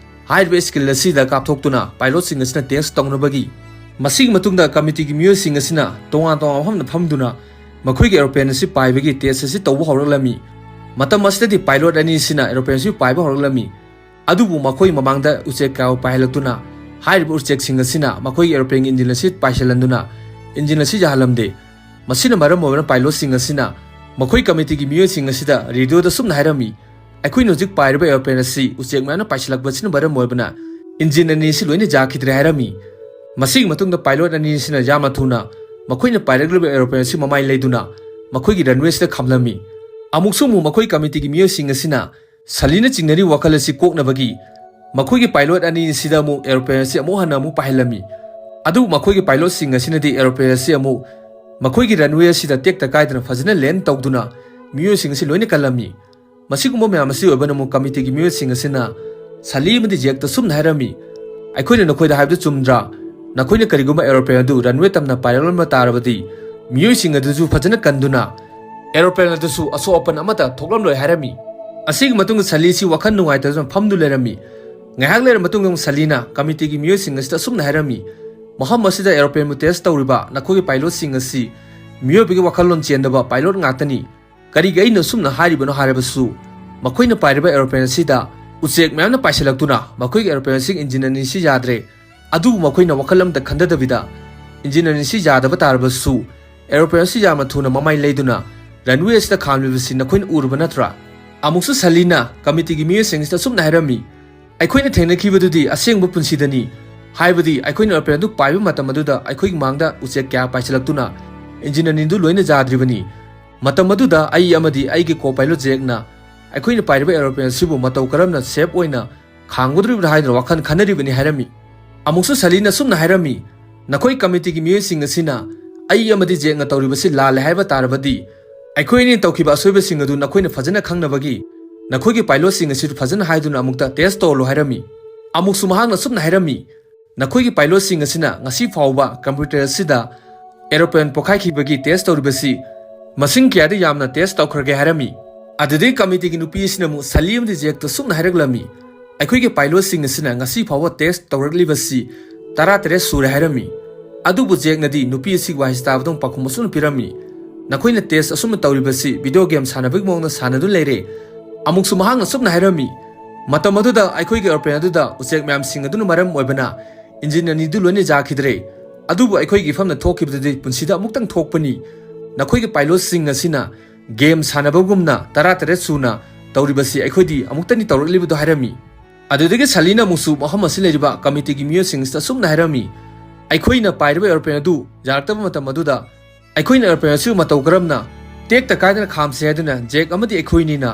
ꯍꯥꯏꯔꯤꯕ ꯁ꯭ꯀ꯭ꯔꯤꯟ ꯑꯁꯤꯗ ꯀꯥꯞꯊꯣꯛꯇꯨꯅ ꯄꯥꯏꯂꯣꯠꯁꯤꯡ ꯑꯁꯤꯅ ꯇꯦꯁ ꯇꯧꯅꯕꯒꯤ, ꯃꯁꯤꯒꯤ ꯃꯇꯨꯡꯗ ꯀꯃꯤꯇꯤꯒꯤ ꯃꯤꯑꯣꯏꯁꯤꯡ ꯑꯁꯤꯅ ꯇꯣꯉꯥꯟ ꯇꯣꯉꯥꯟꯕ ꯃꯐꯝꯗ ꯐꯝꯗꯨꯅ ꯃꯈꯣꯏꯒꯤ ꯑꯦꯔꯣꯄ꯭ꯂꯦꯟ ꯑꯁꯤ ꯄꯥꯏꯕꯒꯤ ꯇꯦꯁ ꯑꯁꯤ ꯇꯧꯕ ꯍꯧꯔꯛꯂꯝꯃꯤ꯫ ꯃꯇꯝ ꯑꯁꯤꯗꯗꯤ ꯄꯥꯏꯂꯣꯠ ꯑꯅꯤ ꯑꯁꯤꯅ ꯑꯦꯔꯣꯄ꯭ꯂꯦꯟ ꯑꯁꯤ ꯄꯥꯏꯕ ꯍꯧꯔꯛꯂꯝꯃꯤ꯫ ꯑꯗꯨꯕꯨ ꯃꯈꯣꯏ ꯃꯃꯥꯡꯗ ꯎꯆꯦꯛ ꯀꯌꯥ ꯄꯥꯏꯍꯜꯂꯛꯇꯨꯅ ꯍꯥꯏꯔꯤꯕ ꯎꯆꯦꯛꯁꯤꯡ ꯑꯁꯤꯅ ꯃꯈꯣꯏꯒꯤ ꯑꯦꯔꯣꯄ꯭ꯂꯦꯟꯒꯤ ꯏꯟꯖꯤꯟ ꯑꯁꯤ ꯄꯥꯏꯁꯤꯜꯍꯟꯗꯨꯅ ꯏꯟꯖꯤꯟ ꯑꯁꯤ ꯌꯥꯍꯜꯂꯝꯗꯦ꯫ ꯃꯁꯤꯅ ꯃꯔꯝ ꯑꯣꯏꯗꯨꯅ ꯄꯥꯏꯂꯣꯠꯁꯤꯡ ꯑꯁꯤꯅ ꯃꯈꯣꯏ ꯀꯃꯤꯇꯤꯒꯤ ꯃꯤꯑꯣꯏꯁꯤꯡ ꯑꯁꯤꯗ ꯔꯦꯗꯤꯑꯣꯗ ꯁꯨꯝꯅ ꯍꯥꯏꯔꯝꯃꯤ, "ꯑꯩꯈꯣꯏꯅ ꯍꯧꯖꯤꯛ ꯄꯥꯏꯔꯤꯕ ꯑꯦꯔꯣꯄ꯭ꯂꯦꯟ ꯑꯁꯤ ꯎꯆꯦꯛ ꯃꯌꯥꯝꯅ ꯄꯥꯏꯁꯤꯜꯂꯛꯄꯁꯤꯅ ꯃꯔꯝ ꯑꯣꯏꯕꯅ ꯏꯟꯖꯤꯟ ꯑꯅꯤ ꯑꯁꯤ ꯂꯣꯏꯅ ꯌꯥꯈꯤꯗ꯭ꯔꯦ" ꯍꯥꯏꯔꯝꯃꯤ꯫ ꯃꯁꯤꯒꯤ ꯃꯇꯨꯡꯗ ꯄꯥꯏꯂꯣꯠ ꯑꯅꯤ ꯑꯁꯤꯅ ꯌꯥꯝꯅ ꯊꯨꯅ ꯃꯈꯣꯏꯅ ꯄꯥꯏꯔꯛꯂꯤꯕ ꯑꯦꯔꯣꯄ꯭ꯂꯦꯟ ꯑꯁꯤ ꯃꯃꯥꯏ ꯂꯩꯗꯨꯅ ꯃꯈꯣꯏꯒꯤ ꯔꯟꯋꯦꯁꯤꯗ ꯈꯥꯝꯂꯝꯃꯤ꯫ ꯑꯃꯨꯛꯁꯨ ꯑꯃꯨꯛ ꯃꯈꯣꯏ ꯀꯃꯤꯇꯤꯒꯤ ꯃꯤꯑꯣꯏꯁꯤꯡ ꯑꯁꯤꯅ ꯁꯂꯤꯅ ꯆꯤꯡꯅꯔꯤꯕ ꯋꯥꯈꯜ ꯑꯁꯤ ꯀꯣꯛꯅꯕꯒꯤ ꯃꯈꯣꯏꯒꯤ ꯄꯥꯏꯂꯣꯠ ꯑꯅꯤ ꯑꯁꯤꯗ ꯑꯃꯨꯛ ꯑꯦꯔꯣꯄ꯭ꯂꯦꯟ ꯑꯁꯤ ꯑꯃꯨꯛ ꯍꯟꯅ ꯑꯃꯨꯛ ꯄꯥꯏꯍꯜꯂꯝꯃꯤ꯫ ꯑꯗꯨꯕꯨ ꯃꯈꯣꯏꯒꯤ ꯄꯥꯏꯂꯣꯠꯁꯤꯡ ꯑꯁꯤꯅꯗꯤ ꯑꯦꯔꯣꯄ꯭ꯂꯦꯟ ꯑꯁꯤ ꯑꯃꯨꯛ ꯃꯈꯣꯏꯒꯤ ꯔꯟꯋꯦ ꯑꯁꯤꯗ ꯇꯦꯛꯇ ꯀꯥꯏꯗꯅ ꯐꯖꯅ ꯂꯦꯟ ꯇꯧꯗꯨꯅ ꯃꯤꯑꯣꯏꯁꯤꯡ ꯑꯁꯤ ꯂꯣꯏꯅ ꯀꯜꯂꯝꯃꯤ꯫ ꯃꯁꯤꯒꯨꯝꯕ ꯃꯌꯥꯝ ꯑꯁꯤ ꯑꯣꯏꯕꯅ ꯑꯃꯨꯛ ꯀꯃꯤꯇꯤꯒꯤ ꯃꯤꯑꯣꯏꯁꯤꯡ ꯑꯁꯤꯅ ꯁꯂꯤ ꯑꯃꯗꯤ ꯖꯦꯛꯇ ꯁꯨꯝꯅ ꯍꯥꯏꯔꯝꯃꯤ, "ꯑꯩꯈꯣꯏꯅ ꯅꯈꯣꯏꯗ ꯍꯥꯏꯕꯗꯨ ꯆꯨꯝꯗ꯭ꯔꯥ? ꯅꯈꯣꯏꯅ ꯀꯔꯤꯒꯨꯝꯕ ꯑꯦꯔꯣꯄ꯭ꯂꯦꯟ ꯑꯗꯨ ꯔꯟꯋꯦ ꯇꯝꯅ ꯄꯥꯏꯔꯛꯂꯝꯕ ꯇꯥꯔꯕꯗꯤ ꯃꯤꯑꯣꯏꯁꯤꯡ ꯑꯗꯨꯁꯨ ꯐꯖꯅ ꯀꯟꯗꯨꯅ ꯑꯦꯔꯣꯄ꯭ꯂꯦꯟ ꯑꯗꯨꯁꯨ ꯑꯁꯣꯛ ꯑꯄꯟ ꯑꯃꯠꯇ ꯊꯣꯛꯂꯝꯂꯣꯏ ꯍꯥꯏꯔꯝꯃꯤ꯫ ꯑꯁꯤꯒꯤ ꯃꯇꯨꯡꯗ ꯁꯂꯤꯁꯤ ꯋꯥꯈꯜ ꯅꯨꯡꯉꯥꯏꯇꯗꯨꯅ ꯐꯝꯗꯨ ꯂꯩꯔꯝꯃꯤ꯫ ꯉꯥꯏꯍꯥꯛ ꯂꯩꯔ ꯃꯇꯨꯡꯗ ꯑꯃꯨꯛ ꯁꯂꯤꯅ ꯀꯃꯤꯇꯤꯒꯤ ꯃꯤꯑꯣꯏꯁꯤꯡ ꯑꯁꯤꯗ ꯑꯁꯨꯝꯅ ꯍꯥꯏꯔꯝꯃꯤ, "ꯃꯐꯝ ꯑꯁꯤꯗ ꯑꯦꯔꯣꯄ꯭ꯂꯦꯟꯕꯨ ꯇꯦꯁ ꯇꯧꯔꯤꯕ ꯅꯈꯣꯏꯒꯤ ꯄꯥꯏꯂꯣꯠꯁꯤꯡ ꯑꯁꯤ ꯃꯤꯑꯣꯏꯕꯒꯤ ꯋꯥꯈꯜꯂꯣꯟ ꯆꯦꯟꯗꯕ ꯄꯥꯏꯂꯣꯠ ꯉꯥꯛꯇꯅꯤ꯫ ꯀꯔꯤꯒꯤ ꯑꯩꯅ ꯑꯁꯨꯝꯅ ꯍꯥꯏꯔꯤꯕꯅꯣ ꯍꯥꯏꯔꯕꯁꯨ, ꯃꯈꯣꯏꯅ ꯄꯥꯏꯔꯤꯕ ꯑꯦꯔꯣꯄ꯭ꯂꯦꯟ ꯑꯁꯤꯗ ꯎꯆꯦꯛ ꯃꯌꯥꯝꯅ ꯄꯥꯏꯁꯤꯜꯂꯛꯇꯨꯅ ꯃꯈꯣꯏꯒꯤ ꯑꯦꯔꯣꯄ꯭ꯂꯦꯟ ꯑꯁꯤꯒꯤ ꯏꯟꯖꯤꯟ ꯑꯅꯤꯁꯤ ꯌꯥꯗ꯭ꯔꯦ꯫ ꯑꯗꯨꯕꯨ ꯃꯈꯣꯏꯅ ꯋꯥꯈꯜ ꯑꯃꯠꯇ ꯈꯟꯊꯗꯕꯤꯗ ꯏꯟꯖꯤꯟ ꯑꯅꯤꯁꯤ ꯌꯥꯗꯕ ꯇꯥꯔꯕꯁꯨ ꯑꯦꯔꯣꯄ꯭ꯂꯦꯟ ꯑꯁꯤ ꯌꯥꯝꯅ ꯊꯨꯅ ꯃꯃꯥꯏ ꯂꯩꯗꯨꯅ ꯔꯟꯋꯦ ꯑꯁꯤꯗ ꯈꯥꯝꯂꯤꯕꯁꯤ ꯅꯈꯣꯏꯅ ꯎꯔꯕ ꯅꯠꯇ꯭ꯔꯥ?" ꯑꯃꯨꯛꯁꯨ ꯁꯂꯤꯅ ꯀꯃꯤꯇꯤꯒꯤ ꯃꯤꯑꯣꯏꯁꯤꯡ ꯑꯁꯤꯗ ꯑꯁꯨꯝꯅ ꯍꯥꯏꯔꯝꯃꯤ, "ꯑꯩꯈꯣꯏꯅ ꯊꯦꯡꯅꯈꯤꯕꯗꯨꯗꯤ ꯑꯁꯦꯡꯕ ꯄꯨꯟꯁꯤꯗꯅꯤ꯫ ꯍꯥꯏꯕꯗꯤ ꯑꯩꯈꯣꯏꯅ ꯑꯦꯔꯣꯄ꯭ꯂꯦꯟ ꯑꯗꯨ ꯄꯥꯏꯕ ꯃꯇꯝ ꯑꯗꯨꯗ ꯑꯩꯈꯣꯏꯒꯤ ꯃꯥꯡꯗ ꯎꯆꯦꯛ ꯀꯌꯥ ꯄꯥꯏꯁꯤꯜꯂꯛꯇꯨꯅ ꯏꯟꯖꯤꯟ ꯑꯅꯤꯗꯨ ꯂꯣꯏꯅ ꯌꯥꯗ꯭ꯔꯤꯕꯅꯤ꯫ ꯃꯇꯝ ꯑꯗꯨꯗ ꯑꯩ ꯑꯃꯗꯤ ꯑꯩꯒꯤ ꯀꯣ ꯄꯥꯏꯂꯣꯠ ꯖꯦꯛꯅ ꯑꯩꯈꯣꯏꯅ ꯄꯥꯏꯔꯤꯕ ꯑꯦꯔꯣꯄ꯭ꯂꯦꯟ ꯑꯁꯤꯕꯨ ꯃꯇꯧ ꯀꯔꯝꯅ ꯁꯦꯐ ꯑꯣꯏꯅ ꯈꯥꯝꯒꯗꯧꯔꯤꯕꯅꯣ ꯍꯥꯏꯗꯨꯅ ꯋꯥꯈꯜ ꯈꯟꯅꯔꯤꯕꯅꯤ" ꯍꯥꯏꯔꯝꯃꯤ꯫ ꯑꯃꯨꯛꯁꯨ ꯁꯂꯤꯅ ꯑꯁꯨꯝꯅ ꯍꯥꯏꯔꯝꯃꯤ, "ꯅꯈꯣꯏ ꯀꯃꯤꯇꯤꯒꯤ ꯃꯤꯑꯣꯏꯁꯤꯡ ꯑꯁꯤꯅ ꯑꯩ ꯑꯃꯗꯤ ꯖꯦꯛꯅ ꯇꯧꯔꯤꯕꯁꯤ ꯂꯥꯜꯂꯦ ꯍꯥꯏꯕ ꯇꯥꯔꯕꯗꯤ, ꯑꯩꯈꯣꯏ ꯑꯅꯤꯅ ꯇꯧꯈꯤꯕ ꯑꯁꯣꯏꯕꯁꯤꯡ ꯑꯗꯨ ꯅꯈꯣꯏꯅ ꯐꯖꯅ ꯈꯪꯅꯕꯒꯤ ꯅꯈꯣꯏꯒꯤ ꯄꯥꯏꯂꯣꯠꯁꯤꯡ ꯑꯁꯤꯕꯨ ꯐꯖꯅ ꯍꯥꯏꯗꯨꯅ ꯑꯃꯨꯛꯇ ꯇꯦꯁ ꯇꯧꯍꯜꯂꯨ" ꯍꯥꯏꯔꯝꯃꯤ꯫ ꯑꯃꯨꯛꯁꯨ ꯃꯍꯥꯛꯅ ꯑꯁꯨꯝꯅ ꯍꯥꯏꯔꯝꯃꯤ, "ꯅꯈꯣꯏꯒꯤ ꯄꯥꯏꯂꯣꯠꯁꯤꯡ ꯑꯁꯤꯅ ꯉꯁꯤ ꯐꯥꯎꯕ ꯀꯝꯄ꯭ꯌꯨꯇꯔ ꯑꯁꯤꯗ ꯑꯦꯔꯣꯄ꯭ꯂꯦꯟ ꯄꯣꯈꯥꯏꯈꯤꯕꯒꯤ ꯇꯦꯁ ꯇꯧꯔꯤꯕꯁꯤ ꯃꯁꯤꯡ ꯀꯌꯥꯗ ꯌꯥꯝꯅ ꯇꯦꯁ ꯇꯧꯈ꯭ꯔꯒꯦ?" ꯍꯥꯏꯔꯝꯃꯤ꯫ ꯑꯗꯨꯗꯒꯤ ꯀꯃꯤꯇꯤꯒꯤ ꯅꯨꯄꯤ ꯑꯁꯤꯅ ꯑꯃꯨꯛ ꯁꯂꯤ ꯑꯃꯗꯤ ꯖꯦꯛꯇ ꯁꯨꯝꯅ ꯍꯥꯏꯔꯛꯂꯝꯃꯤ, "ꯑꯩꯈꯣꯏꯒꯤ ꯄꯥꯏꯂꯣꯠꯁꯤꯡ ꯑꯁꯤꯅ ꯉꯁꯤ ꯐꯥꯎꯕ ꯇꯦꯁ ꯇꯧꯔꯛꯂꯤꯕꯁꯤ ꯇꯔꯥ ꯇꯔꯦꯠ ꯁꯨꯔꯦ" ꯍꯥꯏꯔꯝꯃꯤ꯫ ꯑꯗꯨꯕꯨ ꯖꯦꯛꯅꯗꯤ ꯅꯨꯄꯤ ꯑꯁꯤꯒꯤ ꯋꯥꯍꯩꯁꯤ ꯇꯥꯕꯗ ꯑꯃꯨꯛ ꯄꯥꯎꯈꯨꯝ ꯑꯁꯨꯝꯅ ꯄꯤꯔꯝꯃꯤ, "ꯅꯈꯣꯏꯅ ꯇꯦꯁ ꯑꯁꯨꯝꯅ ꯇꯧꯔꯤꯕꯁꯤ ꯚꯤꯗꯤꯑꯣ ꯒꯦꯝ ꯁꯥꯟꯅꯕꯒꯤ ꯃꯑꯣꯡꯗ ꯁꯥꯟꯅꯗꯨꯅ ꯂꯩꯔꯦ"꯫ ꯑꯃꯨꯛꯁꯨ ꯃꯍꯥꯛꯅ ꯑꯁꯨꯝꯅ ꯍꯥꯏꯔꯝꯃꯤ, "ꯃꯇꯝ ꯑꯗꯨꯗ ꯑꯩꯈꯣꯏꯒꯤ ꯑꯦꯔꯣꯄ꯭ꯂꯦꯟ ꯑꯗꯨꯗ ꯎꯆꯦꯛ ꯃꯌꯥꯝꯁꯤꯡ ꯑꯗꯨꯅ ꯃꯔꯝ ꯑꯣꯏꯕꯅ ꯏꯟꯖꯤꯟ ꯑꯅꯤꯗꯨ ꯂꯣꯏꯅ ꯌꯥꯈꯤꯗ꯭ꯔꯦ꯫ ꯑꯗꯨꯕꯨ ꯑꯩꯈꯣꯏꯒꯤ ꯏꯐꯝꯗ ꯊꯣꯛꯈꯤꯕꯗꯨꯗꯤ ꯄꯨꯟꯁꯤꯗ ꯑꯃꯨꯛꯇꯪ ꯊꯣꯛꯄꯅꯤ꯫ ꯅꯈꯣꯏꯒꯤ ꯄꯥꯏꯂꯣꯠꯁꯤꯡ ꯑꯁꯤꯅ ꯒꯦꯝ ꯁꯥꯟꯅꯕꯒꯨꯝꯅ ꯇꯔꯥ ꯇꯔꯦꯠ ꯁꯨꯅ ꯇꯧꯔꯤꯕꯁꯤ ꯑꯩꯈꯣꯏꯗꯤ ꯑꯃꯨꯛꯇꯅꯤ ꯇꯧꯔꯛꯂꯤꯕꯗꯨ" ꯍꯥꯏꯔꯝꯃꯤ꯫ ꯑꯗꯨꯗꯒꯤ ꯁꯂꯤꯅ ꯑꯃꯨꯛꯁꯨ ꯃꯐꯝ ꯑꯁꯤ ꯂꯩꯔꯤꯕ ꯀꯃꯤꯇꯤꯒꯤ ꯃꯤꯑꯣꯏꯁꯤꯡ ꯑꯁꯤꯗ ꯑꯁꯨꯝꯅ ꯍꯥꯏꯔꯝꯃꯤ, "ꯑꯩꯈꯣꯏꯅ ꯄꯥꯏꯔꯤꯕ ꯑꯦꯔꯣꯄ꯭ꯂꯦꯟ ꯑꯗꯨ ꯌꯥꯔꯛꯇꯕ ꯃꯇꯝ ꯑꯗꯨꯗ ꯑꯩꯈꯣꯏꯅ ꯑꯦꯔꯣꯄ꯭ꯂꯦꯟ ꯑꯁꯤꯕꯨ ꯃꯇꯧ ꯀꯔꯝꯅ ꯇꯦꯛꯇ ꯀꯥꯏꯗꯅ ꯈꯥꯝꯁꯤ ꯍꯥꯏꯗꯨꯅ ꯖꯦꯛ ꯑꯃꯗꯤ ꯑꯩꯈꯣꯏꯅꯤꯅ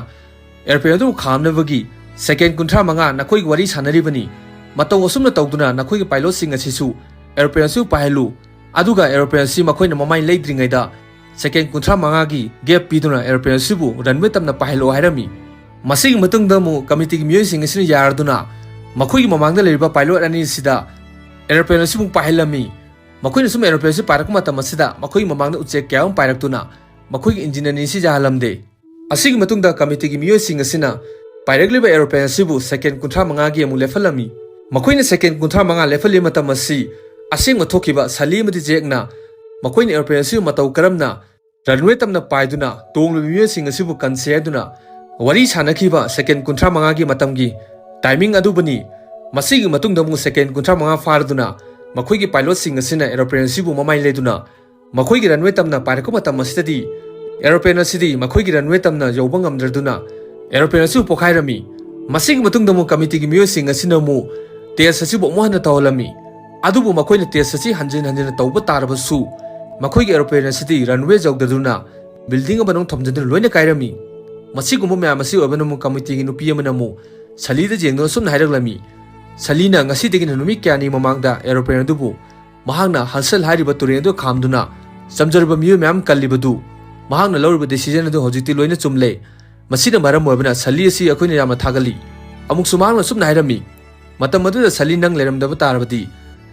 ꯑꯦꯔꯣꯄ꯭ꯂꯦꯟ ꯑꯗꯨꯕꯨ ꯈꯥꯝꯅꯕꯒꯤ ꯁꯦꯀꯦꯟ ꯀꯨꯟꯊ꯭ꯔꯥ ꯃꯉꯥ ꯅꯈꯣꯏꯒꯤ ꯋꯥꯔꯤ ꯁꯥꯟꯅꯔꯤꯕꯅꯤ꯫ ꯃꯇꯧ ꯑꯁꯨꯝꯅ ꯇꯧꯗꯨꯅ ꯅꯈꯣꯏꯒꯤ ꯄꯥꯏꯂꯣꯠꯁꯤꯡ ꯑꯁꯤꯁꯨ ꯑꯦꯔꯣꯄ꯭ꯂꯦꯟ ꯑꯁꯤꯕꯨ ꯄꯥꯏꯍꯜꯂꯨ꯫ ꯑꯗꯨꯒ ꯑꯦꯔꯣꯄ꯭ꯂꯦꯟ ꯑꯁꯤ ꯃꯈꯣꯏꯅ ꯃꯃꯥꯏ ꯂꯩꯗ꯭ꯔꯤꯉꯩꯗ ꯁꯦꯀꯦꯟ ꯀꯨꯟꯊ꯭ꯔꯥ ꯃꯉꯥꯒꯤ ꯒꯦꯞ ꯄꯤꯗꯨꯅ ꯑꯦꯔꯣꯄ꯭ꯂꯦꯟ ꯑꯁꯤꯕꯨ ꯔꯟꯋꯦ ꯇꯝꯅ ꯄꯥꯏꯍꯜꯂꯛꯑꯣ" ꯍꯥꯏꯔꯝꯃꯤ꯫ ꯃꯁꯤꯒꯤ ꯃꯇꯨꯡꯗ ꯑꯃꯨꯛ ꯀꯃꯤꯇꯤꯒꯤ ꯃꯤꯑꯣꯏꯁꯤꯡ ꯑꯁꯤꯅ ꯌꯥꯔꯗꯨꯅ ꯃꯈꯣꯏꯒꯤ ꯃꯃꯥꯡꯗ ꯂꯩꯔꯤꯕ ꯄꯥꯏꯂꯣꯠ ꯑꯅꯤ ꯑꯁꯤꯗ ꯑꯦꯔꯣꯄ꯭ꯂꯦꯟ ꯑꯁꯤꯕꯨ ꯄꯥꯏꯍꯜꯂꯝꯃꯤ꯫ ꯃꯈꯣꯏꯅ ꯁꯨꯝ ꯑꯦꯔꯣꯄ꯭ꯂꯦꯟ ꯑꯁꯤ ꯄꯥꯏꯔꯛꯄ ꯃꯇꯝ ꯑꯁꯤꯗ ꯃꯈꯣꯏꯒꯤ ꯃꯃꯥꯡꯗ ꯎꯆꯦꯛ ꯀꯌꯥ ꯑꯃ ꯄꯥꯏꯔꯛꯇꯨꯅ ꯃꯈꯣꯏꯒꯤ ꯏꯟꯖꯤꯟ ꯑꯅꯤꯁꯤ ꯌꯥꯍꯜꯂꯝꯗꯦ꯫ ꯑꯁꯤꯒꯤ ꯃꯇꯨꯡꯗ ꯀꯃꯤꯇꯤꯒꯤ ꯃꯤꯑꯣꯏꯁꯤꯡ ꯑꯁꯤꯅ ꯄꯥꯏꯔꯛꯂꯤꯕ ꯑꯦꯔꯣꯄ꯭ꯂꯦꯟ ꯑꯁꯤꯕꯨ ꯁꯦꯀꯦꯟ ꯀꯨꯟꯊ꯭ꯔꯥ ꯃꯉꯥꯒꯤ ꯑꯃꯨꯛ ꯂꯦꯞꯍꯜꯂꯝꯃꯤ꯫ ꯃꯈꯣꯏꯅ ꯁꯦꯀꯦꯟ ꯀꯨꯟꯊ꯭ꯔꯥ ꯃꯉꯥ ꯂꯦꯞꯍꯜꯂꯤꯕ ꯃꯇꯝ ꯑꯁꯤ ꯑꯁꯦꯡꯕ ꯊꯣꯛꯈꯤꯕ ꯁꯂꯤ ꯑꯃꯗꯤ ꯖꯦꯛꯅ ꯃꯈꯣꯏꯅ ꯑꯦꯔꯣꯄ꯭ꯂꯦꯟ ꯑꯁꯤꯕꯨ ꯃꯇꯧ ꯀꯔꯝꯅ ꯔꯟꯋꯦ ꯇꯝꯅ ꯄꯥꯏꯗꯨꯅ ꯇꯣꯡꯂꯤꯕ ꯃꯤꯑꯣꯏꯁꯤꯡ ꯑꯁꯤꯕꯨ ꯀꯟꯁꯤ ꯍꯥꯏꯗꯨꯅ ꯋꯥꯔꯤ ꯁꯥꯅꯈꯤꯕ ꯁꯦꯀꯦꯟ ꯀꯨꯟꯊ꯭ꯔꯥ ꯃꯉꯥꯒꯤ ꯃꯇꯝꯒꯤ ꯇꯥꯏꯃꯤꯡ ꯑꯗꯨꯕꯨꯅꯤ꯫ ꯃꯁꯤꯒꯤ ꯃꯇꯨꯡꯗ ꯑꯃꯨꯛ ꯁꯦꯀꯦꯟ ꯀꯨꯟꯊ꯭ꯔꯥ ꯃꯉꯥ ꯐꯥꯔꯗꯨꯅ ꯃꯈꯣꯏꯒꯤ ꯄꯥꯏꯂꯣꯠꯁꯤꯡ ꯑꯁꯤꯅ ꯑꯦꯔꯣꯄ꯭ꯂꯦꯟ ꯑꯁꯤꯕꯨ ꯃꯃꯥꯏ ꯂꯩꯗꯨꯅ ꯃꯈꯣꯏꯒꯤ ꯔꯟꯋꯦ ꯇꯝꯅ ꯄꯥꯏꯔꯛꯄ ꯃꯇꯝ ꯑꯁꯤꯗꯗꯤ ꯑꯦꯔꯣꯄ꯭ꯂꯦꯟ ꯑꯁꯤꯗꯤ ꯃꯈꯣꯏꯒꯤ ꯔꯟꯋꯦ ꯇꯝꯅ ꯌꯧꯕ ꯉꯝꯗ꯭ꯔꯗꯨꯅ ꯑꯦꯔꯣꯄ꯭ꯂꯦꯟ ꯑꯁꯤꯕꯨ ꯄꯣꯈꯥꯏꯔꯝꯃꯤ꯫ ꯃꯁꯤꯒꯤ ꯃꯇꯨꯡꯗ ꯑꯃꯨꯛ ꯀꯃꯤꯇꯤꯒꯤ ꯃꯤꯑꯣꯏꯁꯤꯡ ꯑꯁꯤꯅ ꯑꯃꯨꯛ ꯇꯦꯁ ꯑꯁꯤꯕꯨ ꯑꯃꯨꯛ ꯍꯟꯅ ꯇꯧꯍꯜꯂꯝꯃꯤ꯫ ꯑꯗꯨꯕꯨ ꯃꯈꯣꯏꯅ ꯇꯦꯁ ꯑꯁꯤ ꯍꯟꯖꯤꯟ ꯍꯟꯖꯤꯟꯅ ꯇꯧꯕ ꯇꯥꯔꯕꯁꯨ ꯃꯈꯣꯏꯒꯤ ꯑꯦꯔꯣꯄ꯭ꯂꯦꯟ ꯑꯁꯤꯗꯤ ꯔꯟꯋꯦ ꯌꯧꯗꯗꯨꯅ ꯕꯤꯜꯗꯤꯡ ꯑꯃꯅꯨꯡ ꯊꯣꯝꯖꯤꯟꯗꯨꯅ ꯂꯣꯏꯅ ꯀꯥꯏꯔꯝꯃꯤ꯫ ꯃꯁꯤꯒꯨꯝꯕ ꯃꯌꯥꯝ ꯑꯁꯤ ꯑꯣꯏꯕꯅ ꯑꯃꯨꯛ ꯀꯃꯤꯇꯤꯒꯤ ꯅꯨꯄꯤ ꯑꯃꯅ ꯑꯃꯨꯛ ꯁꯂꯤꯗ ꯌꯦꯡꯗꯨꯅ ꯁꯨꯝꯅ ꯍꯥꯏꯔꯛꯂꯝꯃꯤ, "ꯁꯂꯤꯅ ꯉꯁꯤꯗꯒꯤꯅ ꯅꯨꯃꯤꯠ ꯀꯌꯥꯅꯤ ꯃꯃꯥꯡꯗ ꯑꯦꯔꯣꯄ꯭ꯂꯦꯟ ꯑꯗꯨꯕꯨ ꯃꯍꯥꯛꯅ ꯍꯟꯁꯜ ꯍꯥꯏꯔꯤꯕ ꯇꯨꯔꯦꯜ ꯑꯗꯨ ꯈꯥꯝꯗꯨꯅ ꯆꯝꯖꯔꯕ ꯃꯤꯑꯣꯏ ꯃꯌꯥꯝ ꯀꯜꯂꯤꯕꯗꯨ ꯃꯍꯥꯛꯅ ꯂꯧꯔꯤꯕ ꯗꯤꯁꯤꯖꯟ ꯑꯗꯨ ꯍꯧꯖꯤꯛꯇꯤ ꯂꯣꯏꯅ ꯆꯨꯝꯂꯦ꯫ ꯃꯁꯤꯅ ꯃꯔꯝ ꯑꯣꯏꯕꯅ ꯁꯂꯤ ꯑꯁꯤ ꯑꯩꯈꯣꯏꯅ ꯌꯥꯝꯅ ꯊꯥꯒꯠꯂꯤ꯫" ꯑꯃꯨꯛꯁꯨ ꯃꯍꯥꯛꯅ ꯁꯨꯝꯅ ꯍꯥꯏꯔꯝꯃꯤ, "ꯃꯇꯝ ꯑꯗꯨꯗ ꯁꯂꯤ ꯅꯪ ꯂꯩꯔꯝꯗꯕ ꯇꯥꯔꯕꯗꯤ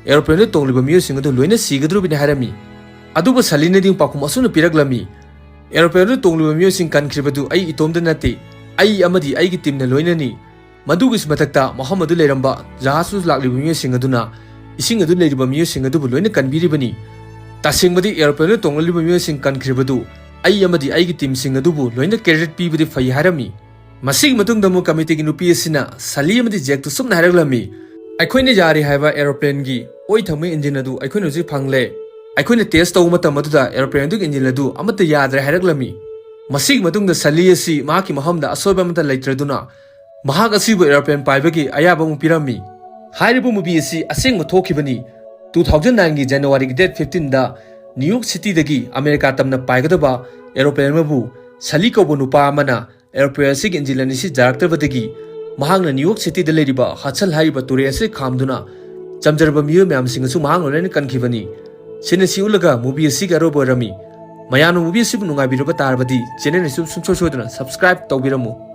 ꯑꯦꯔꯣꯄ꯭ꯂꯦꯟꯗ ꯇꯣꯡꯂꯤꯕ ꯃꯤꯑꯣꯏꯁꯤꯡ ꯑꯗꯨ ꯂꯣꯏꯅ ꯁꯤꯒꯗꯧꯔꯤꯕꯅꯤ" ꯍꯥꯏꯔꯝꯃꯤ꯫ ꯑꯗꯨꯕꯨ ꯁꯂꯤꯅꯗꯤ ꯄꯥꯎꯈꯨꯝ ꯑꯁꯨꯝꯅ ꯄꯤꯔꯛꯂꯝꯃꯤ, "ꯑꯦꯔꯣꯄ꯭ꯂꯦꯟꯗ ꯇꯣꯡꯂꯤꯕ ꯃꯤꯑꯣꯏꯁꯤꯡ ꯀꯟꯈ꯭ꯔꯤꯕꯗꯨ ꯑꯩ ꯏꯇꯣꯝꯇ ꯅꯠꯇꯦ, ꯑꯩ ꯑꯃꯗꯤ ꯑꯩꯒꯤ ꯇꯤꯝꯅ ꯂꯣꯏꯅꯅꯤ꯫ ꯃꯗꯨꯒꯤ ꯃꯊꯛꯇ ꯃꯐꯝ ꯑꯗꯨ ꯂꯩꯔꯝꯕ ꯖꯍꯥꯖꯇꯨ ꯂꯥꯛꯂꯤꯕ ꯃꯤꯑꯣꯏꯁꯤꯡ ꯑꯗꯨꯅ ꯏꯁꯤꯡ ꯑꯗꯨ ꯂꯩꯔꯤꯕ ꯃꯤꯑꯣꯏꯁꯤꯡ ꯑꯗꯨꯕꯨ ꯂꯣꯏꯅ ꯀꯟꯕꯤꯔꯤꯕꯅꯤ꯫ ꯇꯁꯦꯡꯕꯗꯤ ꯑꯦꯔꯣꯄ꯭ꯂꯦꯟꯗ ꯇꯣꯡꯂꯤꯕ ꯃꯤꯑꯣꯏꯁꯤꯡ ꯀꯟꯈ꯭ꯔꯤꯕꯗꯨ ꯑꯩ ꯑꯃꯗꯤ ꯑꯩꯒꯤ ꯇꯤꯝꯁꯤꯡ ꯑꯗꯨꯕꯨ ꯂꯣꯏꯅ ꯀ꯭ꯔꯦꯗꯤꯠ ꯄꯤꯕꯗꯤ ꯐꯩ" ꯍꯥꯏꯔꯝꯃꯤ꯫ ꯃꯁꯤꯒꯤ ꯃꯇꯨꯡꯗ ꯑꯃꯨꯛ ꯀꯃꯤꯇꯤꯒꯤ ꯅꯨꯄꯤ ꯑꯁꯤꯅ ꯁꯂꯤ ꯑꯃꯗꯤ ꯖꯦꯛꯇꯨ ꯁꯨꯝꯅ ꯍꯥꯏꯔꯛꯂꯝꯃꯤ, "ꯑꯩꯈꯣꯏꯅ ꯌꯥꯔꯤ ꯍꯥꯏꯕ ꯑꯦꯔꯣꯄ꯭ꯂꯦꯟꯒꯤ ꯑꯣꯏ ꯊꯪꯕ ꯏꯟꯖꯤꯟ ꯑꯗꯨ ꯑꯩꯈꯣꯏꯅ ꯍꯧꯖꯤꯛ ꯐꯪꯂꯦ꯫ ꯑꯩꯈꯣꯏꯅ ꯇꯦꯁ ꯇꯧꯕ ꯃꯇꯝ ꯑꯗꯨꯗ ꯑꯦꯔꯣꯄ꯭ꯂꯦꯟ ꯑꯗꯨꯒꯤ ꯏꯟꯖꯤꯟ ꯑꯗꯨ ꯑꯃꯠꯇ ꯌꯥꯗ꯭ꯔꯦ" ꯍꯥꯏꯔꯛꯂꯝꯃꯤ꯫ ꯃꯁꯤꯒꯤ ꯃꯇꯨꯡꯗ ꯁꯂꯤ ꯑꯁꯤ ꯃꯍꯥꯛꯀꯤ ꯃꯐꯝꯗ ꯑꯁꯣꯏꯕ ꯑꯃꯠꯇ ꯂꯩꯇ꯭ꯔꯗꯨꯅ ꯃꯍꯥꯛ ꯑꯁꯤꯕꯨ ꯑꯦꯔꯣꯄ꯭ꯂꯦꯟ ꯄꯥꯏꯕꯒꯤ ꯑꯌꯥꯕ ꯑꯃꯨꯛ ꯄꯤꯔꯝꯃꯤ꯫ ꯍꯥꯏꯔꯤꯕ ꯃꯨꯚꯤ ꯑꯁꯤ ꯑꯁꯦꯡꯕ ꯊꯣꯛꯈꯤꯕꯅꯤ꯫ ꯇꯨ ꯊꯥꯎꯖꯟ ꯅꯥꯏꯟꯒꯤ ꯖꯅꯋꯥꯔꯤꯒꯤ ꯗꯦꯠ ꯐꯤꯐꯇꯤꯟꯗ ꯅ꯭ꯌꯨ ꯌꯣꯔꯛ ꯁꯤꯇꯤꯗꯒꯤ ꯑꯃꯦꯔꯤꯀꯥ ꯇꯝꯅ ꯄꯥꯏꯒꯗꯕ ꯑꯦꯔꯣꯄ꯭ꯂꯦꯟ ꯑꯃꯕꯨ ꯁꯂꯤ ꯀꯧꯕ ꯅꯨꯄꯥ ꯑꯃꯅ ꯑꯦꯔꯣꯄ꯭ꯂꯦꯟ ꯑꯁꯤꯒꯤ ꯏꯟꯖꯤꯟ ꯑꯅꯤꯁꯤ ꯌꯥꯔꯛꯇ꯭ꯔꯕꯗꯒꯤ ꯃꯍꯥꯛꯅ ꯅ꯭ꯌꯨ ꯌꯣꯔꯛ ꯁꯤꯇꯤꯗ ꯂꯩꯔꯤꯕ ꯍꯗꯁꯟ ꯍꯥꯏꯔꯤꯕ ꯇꯨꯔꯦꯜ ꯑꯁꯤ ꯈꯥꯝꯗꯨꯅ ꯆꯝꯖꯔꯕ ꯃꯤꯑꯣꯏ ꯃꯌꯥꯝꯁꯤꯡ ꯑꯁꯨ ꯃꯍꯥꯛꯅ ꯂꯣꯏꯅ ꯀꯟꯈꯤꯕꯅꯤ꯫ ꯁꯤꯅ ꯁꯤ ꯎꯠꯂꯒ ꯃꯨꯚꯤ ꯑꯁꯤꯒꯤ ꯑꯔꯣꯏꯕ ꯑꯣꯏꯔꯝꯃꯤ꯫ ꯃꯌꯥꯝꯅ ꯃꯨꯚꯤ ꯑꯁꯤꯕꯨ ꯅꯨꯡꯉꯥꯏꯕꯤꯔꯕ ꯇꯥꯔꯕꯗꯤ ꯆꯦꯅꯦꯜ ꯑꯁꯤ ꯁꯨꯡꯁꯣꯏ ꯁꯣꯏꯗꯅ ꯁꯕꯁꯀ꯭ꯔꯥꯏꯕ ꯇꯧꯕꯤꯔꯝꯃꯨ꯫